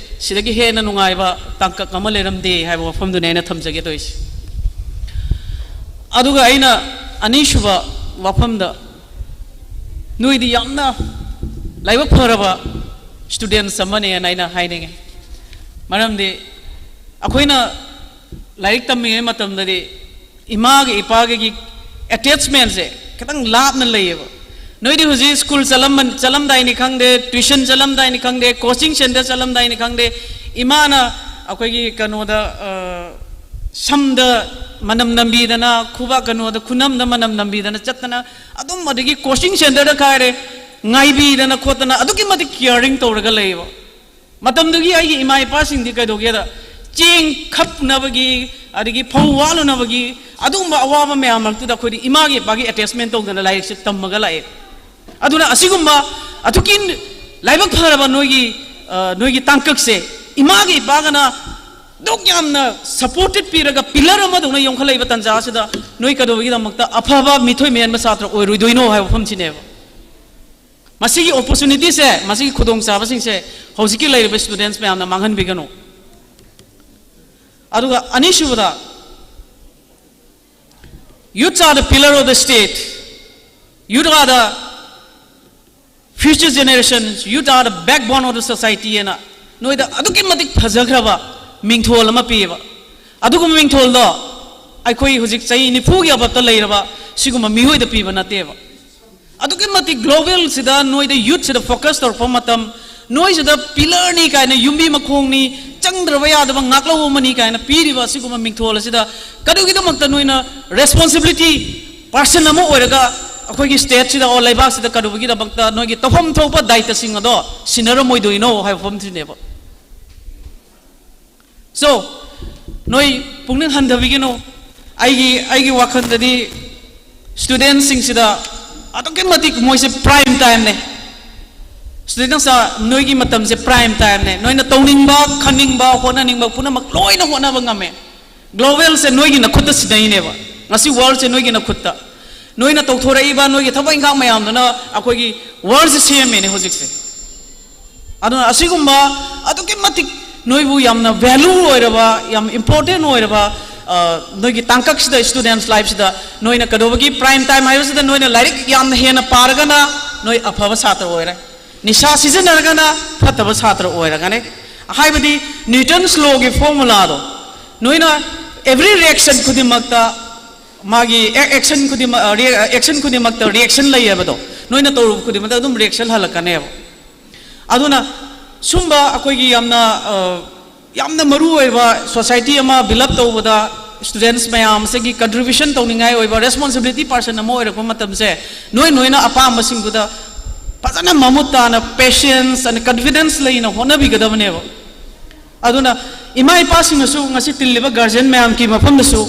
ꯁꯤꯗꯒꯤ ꯍꯦꯟꯅ ꯅꯨꯡꯉꯥꯏꯕ ꯇꯥꯡꯀꯛ ꯑꯃ ꯂꯩꯔꯝꯗꯦ ꯍꯥꯏꯕ ꯋꯥꯐꯝꯗꯨꯅꯦ ꯑꯩꯅ ꯊꯝꯖꯒꯦ ꯇꯧꯔꯤꯁꯦ꯫ ꯑꯗꯨꯒ ꯑꯩꯅ ꯑꯅꯤꯁꯨꯕ ꯋꯥꯐꯝꯗ, ꯅꯣꯏꯗꯤ ꯌꯥꯝꯅ ꯂꯥꯏꯕꯛ ꯐꯔꯕ ꯁ꯭ꯇꯨꯗꯦꯟꯠꯁ ꯑꯃꯅꯦꯅ ꯑꯩꯅ ꯍꯥꯏꯅꯤꯡꯉꯤ꯫ ꯃꯔꯝꯗꯤ ꯑꯩꯈꯣꯏꯅ ꯂꯥꯏꯔꯤꯛ ꯇꯝꯃꯤꯉꯩ ꯃꯇꯝꯗꯗꯤ ꯏꯃꯥꯒ ꯏꯄꯥꯒꯒꯤ ꯑꯦꯇꯦꯆꯃꯦꯟꯁꯦ ꯈꯤꯇꯪ ꯂꯥꯞꯅ ꯂꯩꯌꯦꯕ꯫ ꯅꯣꯏꯗꯤ ꯍꯧꯖꯤꯛ ꯁ꯭ꯀꯨꯜ ꯆꯠꯂꯝꯕ-, ꯆꯠꯂꯝꯗꯥꯏꯅꯤ ꯈꯪꯗꯦ, ꯇ꯭ꯌꯨꯁꯟ ꯆꯠꯂꯝꯗꯥꯏꯅꯤ ꯈꯪꯗꯦ, ꯀꯣꯆꯤꯡ ꯁꯦꯟꯇꯔ ꯆꯠꯂꯝꯗꯥꯏꯅꯤ ꯈꯪꯗꯦ, ꯏꯃꯥꯅ ꯑꯩꯈꯣꯏꯒꯤ ꯀꯩꯅꯣꯗ, ꯑ, ꯁꯝꯗ ꯃꯅꯝ ꯅꯝꯕꯤꯗꯅ, ꯈꯨꯕꯥꯛ ꯀꯩꯅꯣꯗ, ꯈꯨꯅꯝꯗ ꯃꯅꯝ ꯅꯝꯕꯤꯗꯅ ꯆꯠꯇꯅ, ꯑꯗꯨꯝ ꯑꯗꯒꯤ ꯀꯣꯆꯤꯡ ꯁꯦꯟꯇꯔꯗ ꯀꯥꯏꯔꯦ, ꯉꯥꯏꯕꯤꯗꯅ ꯈꯣꯠꯇꯅ ꯑꯗꯨꯛꯀꯤ ꯃꯇꯤꯛ ꯀꯤꯌꯔꯤꯡ ꯇꯧꯔꯒ ꯂꯩꯌꯦꯕ꯫ ꯃꯇꯝꯗꯨꯒꯤ ꯑꯩꯒꯤ ꯏꯃꯥ ꯏꯄꯥꯁꯤꯡꯗꯤ ꯀꯩꯗꯧꯒꯦꯗ, ꯆꯦꯡ ꯈꯞꯅꯕꯒꯤ, ꯑꯗꯒꯤ ꯐꯧ ꯋꯥꯠꯂꯨꯅꯕꯒꯤ ꯑꯗꯨꯒꯨꯝꯕ ꯑꯋꯥꯕ ꯃꯌꯥꯝ ꯃꯔꯛꯇꯨꯗ ꯑꯩꯈꯣꯏꯗꯤ ꯏꯃꯥꯒꯤ ꯏꯄꯥꯒꯤ ꯑꯦꯇꯦꯆꯃꯦꯟ ꯇꯧꯗꯅ ꯂꯥꯏꯔꯤꯛꯁꯦ ꯇꯝꯃꯒ ꯂꯥꯛꯑꯦ꯫ ꯑꯗꯨꯅ ꯑꯁꯤꯒꯨꯝꯕ ꯑꯗꯨꯛꯀꯤ ꯂꯥꯏꯕꯛ ꯐꯔꯕ ꯅꯣꯏꯒꯤ, ꯑ, ꯅꯣꯏꯒꯤ ꯇꯥꯡꯀꯛꯁꯦ ꯏꯃꯥꯒ ꯏꯄꯥꯒꯅ ꯑꯗꯨꯛ ꯌꯥꯝꯅ ꯁꯄꯣꯔꯇꯦꯠ ꯄꯤꯔꯒ ꯄꯤꯂꯔ ꯑꯃꯗꯧꯅ ꯌꯣꯝꯈꯠꯂꯛꯏꯕ ꯇꯥꯟꯖꯥ ꯑꯁꯤꯗ ꯅꯣꯏ ꯀꯩꯗꯧꯕꯒꯤꯗꯃꯛꯇ ꯑꯐꯕ ꯃꯤꯊꯣꯏ ꯃꯤꯍꯦꯟꯕ ꯁꯥꯇ꯭ꯔ ꯑꯣꯏꯔꯣꯏꯗꯣꯏꯅꯣ ꯍꯥꯏꯕ ꯋꯥꯐꯝꯁꯤꯅꯦꯕ꯫ ꯃꯁꯤꯒꯤ ꯑꯣꯄꯣꯔꯆꯨꯅꯤꯇꯤꯁꯦ, ꯃꯁꯤꯒꯤ ꯈꯨꯗꯣꯡꯆꯥꯕꯁꯤꯡꯁꯦ ꯍꯧꯖꯤꯛꯀꯤ ꯂꯩꯔꯤꯕ ꯁ꯭ꯇꯨꯗꯦꯟꯠꯁ ꯃꯌꯥꯝꯅ ꯃꯥꯡꯍꯟꯕꯤꯒꯅꯨ꯫ ꯑꯗꯨꯒ ꯑꯅꯤꯁꯨꯕꯗ, youths are the pillar of the state, youth are the future generations, youth are the backbone of the society ꯍꯥꯏꯅ ꯅꯣꯏꯗ ꯑꯗꯨꯛꯀꯤ ꯃꯇꯤꯛ ꯐꯖꯈ꯭ꯔꯕ ꯃꯤꯡꯊꯣꯜ ꯑꯃ ꯄꯤꯌꯦꯕ꯫ ꯑꯗꯨꯒꯨꯝꯕ ꯃꯤꯡꯊꯣꯜꯗꯣ ꯑꯩꯈꯣꯏ ꯍꯧꯖꯤꯛ ꯆꯍꯤ ꯅꯤꯐꯨꯒꯤ ꯑꯕꯞꯇ ꯂꯩꯔꯕ ꯁꯤꯒꯨꯝꯕ ꯃꯤꯑꯣꯏꯗ ꯄꯤꯕ ꯅꯠꯇꯦꯕ꯫ ꯑꯗꯨꯛꯀꯤ ꯃꯇꯤꯛ ꯒ꯭ꯂꯣꯕꯦꯜꯁꯤꯗ ꯅꯣꯏꯗ ꯌꯨꯠꯁꯤꯗ ꯐꯣꯀꯁ ꯇꯧꯔꯛꯄ ꯃꯇꯝ, ꯅꯣꯏꯁꯤꯗ ꯄꯤꯂꯔꯅꯤ ꯀꯥꯏꯅ, ꯌꯨꯝꯕꯤ ꯃꯈꯣꯡꯅꯤ, ꯆꯪꯗ꯭ꯔꯕ ꯌꯥꯗꯕ ꯉꯥꯛꯂꯧ ꯑꯃꯅꯤ ꯀꯥꯏꯅ ꯄꯤꯔꯤꯕ ꯑꯁꯤꯒꯨꯝꯕ ꯃꯤꯡꯊꯣꯜ ꯑꯁꯤꯗ ꯀꯗꯧꯒꯤꯗꯃꯛꯇ ꯅꯣꯏꯅ ꯔꯦꯁꯄꯣꯟꯁꯤꯕꯤꯂꯤꯇꯤ ꯄꯥꯔꯁꯟ ꯑꯃ ꯑꯣꯏꯔꯒ ꯑꯩꯈꯣꯏꯒꯤ ꯁ꯭ꯇꯦꯠꯁꯤꯗ ꯑꯣ ꯂꯩꯕꯥꯛꯁꯤꯗ ꯀꯗꯧꯕꯒꯤꯗꯃꯛꯇ ꯅꯣꯏꯒꯤ ꯇꯧꯐꯝ ꯊꯣꯛꯄ ꯗꯥꯏꯇꯁꯤꯡ ꯑꯗꯣ ꯁꯤꯟꯅꯔꯝꯃꯣꯏꯗꯣꯏꯅꯣ ꯍꯥꯏꯕ ꯋꯥꯐꯝꯁꯤꯅꯦꯕ꯫ So, ꯅꯣꯏ ꯄꯨꯛꯅꯤꯡ ꯍꯟꯊꯕꯤꯒꯅꯨ꯫ ꯑꯩꯒꯤ, ꯑꯩꯒꯤ ꯋꯥꯈꯜꯗꯗꯤ ꯁ꯭ꯇꯨꯗꯦꯟꯠꯁꯤꯡꯁꯤꯗ ꯑꯗꯨꯛꯀꯤ ꯃꯇꯤꯛ ꯃꯣꯏꯁꯦ ꯄ꯭ꯔꯥꯏꯝ ꯇꯥꯏꯝꯅꯦ꯫ ꯁ꯭ꯇꯨꯗꯦꯟꯠꯁ, ꯅꯣꯏꯒꯤ ꯃꯇꯝꯁꯦ ꯄ꯭ꯔꯥꯏꯝ ꯇꯥꯏꯝꯅꯦ꯫ ꯅꯣꯏꯅ ꯇꯧꯅꯤꯡꯕ, ꯈꯟꯅꯤꯡꯕ, ꯍꯣꯠꯅꯅꯤꯡꯕ ꯄꯨꯝꯅꯃꯛ ꯂꯣꯏꯅ ꯍꯣꯠꯅꯕ ꯉꯝꯃꯦ꯫ ꯒ꯭ꯂꯣꯕꯦꯜꯁꯦ ꯅꯣꯏꯒꯤ ꯅꯈꯨꯠꯇ ꯁꯤꯟꯅꯩꯅꯦꯕ꯫ ꯉꯁꯤ ꯋꯥꯔꯜꯁꯦ ꯅꯣꯏꯒꯤ ꯅꯈꯨꯠꯇ꯫ ꯅꯣꯏꯅ ꯇꯧꯊꯣꯔꯛꯏꯕ ꯅꯣꯏꯒꯤ ꯊꯕꯛ ꯏꯪꯈꯥꯡ ꯃꯌꯥꯝꯗꯨꯅ ꯑꯩꯈꯣꯏꯒꯤ ꯋꯥꯔꯜꯁꯦ ꯁꯦꯝꯃꯦꯅꯦ ꯍꯧꯖꯤꯛꯁꯦ꯫ ꯑꯗꯨꯅ ꯑꯁꯤꯒꯨꯝꯕ ꯑꯗꯨꯛꯀꯤ ꯃꯇꯤꯛ ꯅꯣꯏꯕꯨ ꯌꯥꯝꯅ ꯚꯦꯂꯨ ꯑꯣꯏꯔꯕ, ꯌꯥꯝ ꯏꯝꯄꯣꯔꯇꯦꯟ ꯑꯣꯏꯔꯕ, ꯑ, ꯅꯣꯏꯒꯤ ꯇꯥꯡꯀꯛꯁꯤꯗ, ꯁ꯭ꯇꯨꯗꯦꯟꯠꯁ ꯂꯥꯏꯐꯁꯤꯗ ꯅꯣꯏꯅ ꯀꯩꯗꯧꯕꯒꯤ ꯄ꯭ꯔꯥꯏꯝ ꯇꯥꯏꯝ ꯍꯥꯏꯕꯁꯤꯗ ꯅꯣꯏꯅ ꯂꯥꯏꯔꯤꯛ ꯌꯥꯝꯅ ꯍꯦꯟꯅ ꯄꯥꯔꯒꯅ ꯅꯣꯏ ꯑꯐꯕ ꯁꯥꯇ꯭ꯔ ꯑꯣꯏꯔꯦ, ꯅꯤꯁꯥ ꯁꯤꯖꯤꯟꯅꯔꯒꯅ ꯐꯠꯇꯕ ꯁꯥꯇ꯭ꯔ ꯑꯣꯏꯔꯒꯅꯤ꯫ ꯍꯥꯏꯕꯗꯤ ꯅ꯭ꯌꯨꯇꯟꯁ ꯂꯣꯒꯤ ꯐꯣꯔꯃꯨꯂꯥꯗꯣ ꯅꯣꯏꯅ ꯑꯦꯚ꯭ꯔꯤ ꯔꯤꯌꯦꯛꯁꯟ ꯈꯨꯗꯤꯡꯃꯛꯇ ꯃꯥꯒꯤ ꯑꯦ-, ꯑꯦꯛꯁꯟ ꯈꯨꯗꯤꯡꯃꯛ, ꯑ, ꯔꯤꯌꯦ-, ꯑꯦꯛꯁꯟ ꯈꯨꯗꯤꯡꯃꯛꯇ ꯔꯤꯌꯦꯛꯁꯟ ꯂꯩꯌꯦꯕꯗꯣ, ꯅꯣꯏꯅ ꯇꯧꯔꯨꯕ ꯈꯨꯗꯤꯡꯃꯛꯇ ꯑꯗꯨꯝ ꯔꯤꯌꯦꯛꯁꯟ ꯍꯜꯂꯛꯀꯅꯦꯕ꯫ ꯑꯗꯨꯅ ꯁꯨꯝꯕ ꯑꯩꯈꯣꯏꯒꯤ ꯌꯥꯝꯅ, ꯑ, ꯌꯥꯝꯅ ꯃꯔꯨ ꯑꯣꯏꯕ ꯁꯣꯁꯥꯏꯇꯤ ꯑꯃ ꯕꯤꯜ ꯑꯞ ꯇꯧꯕꯗ ꯁ꯭ꯇꯨꯗꯦꯟꯠꯁ ꯃꯌꯥꯝ ꯑꯁꯤꯒꯤ ꯀꯟꯇ꯭ꯔꯤꯕ꯭ꯌꯨꯁꯟ ꯇꯧꯅꯤꯡꯉꯥꯏ ꯑꯣꯏꯕ ꯔꯦꯁꯄꯣꯟꯁꯤꯕꯤꯂꯤꯇꯤ ꯄꯥꯔꯁꯟ ꯑꯃ ꯑꯣꯏꯔꯛꯄ ꯃꯇꯝꯁꯦ ꯅꯣꯏ ꯅꯣꯏꯅ ꯑꯄꯥꯝꯕꯁꯤꯡꯗꯨꯗ ꯐꯖꯅ ꯃꯃꯨꯠ ꯇꯥꯅ ꯄꯦꯁꯦꯟꯁ ꯑꯦꯟ ꯀꯟꯐꯤꯗꯦꯟꯁ ꯂꯩꯅ ꯍꯣꯠꯅꯕꯤꯒꯗꯕꯅꯦꯕ꯫ ꯑꯗꯨꯅ ꯏꯃꯥ ꯏꯄꯥꯁꯤꯡꯅꯁꯨ, ꯉꯁꯤ ꯇꯤꯜꯂꯤꯕ guardian ꯃꯌꯥꯝꯒꯤ ꯃꯐꯝꯗꯁꯨ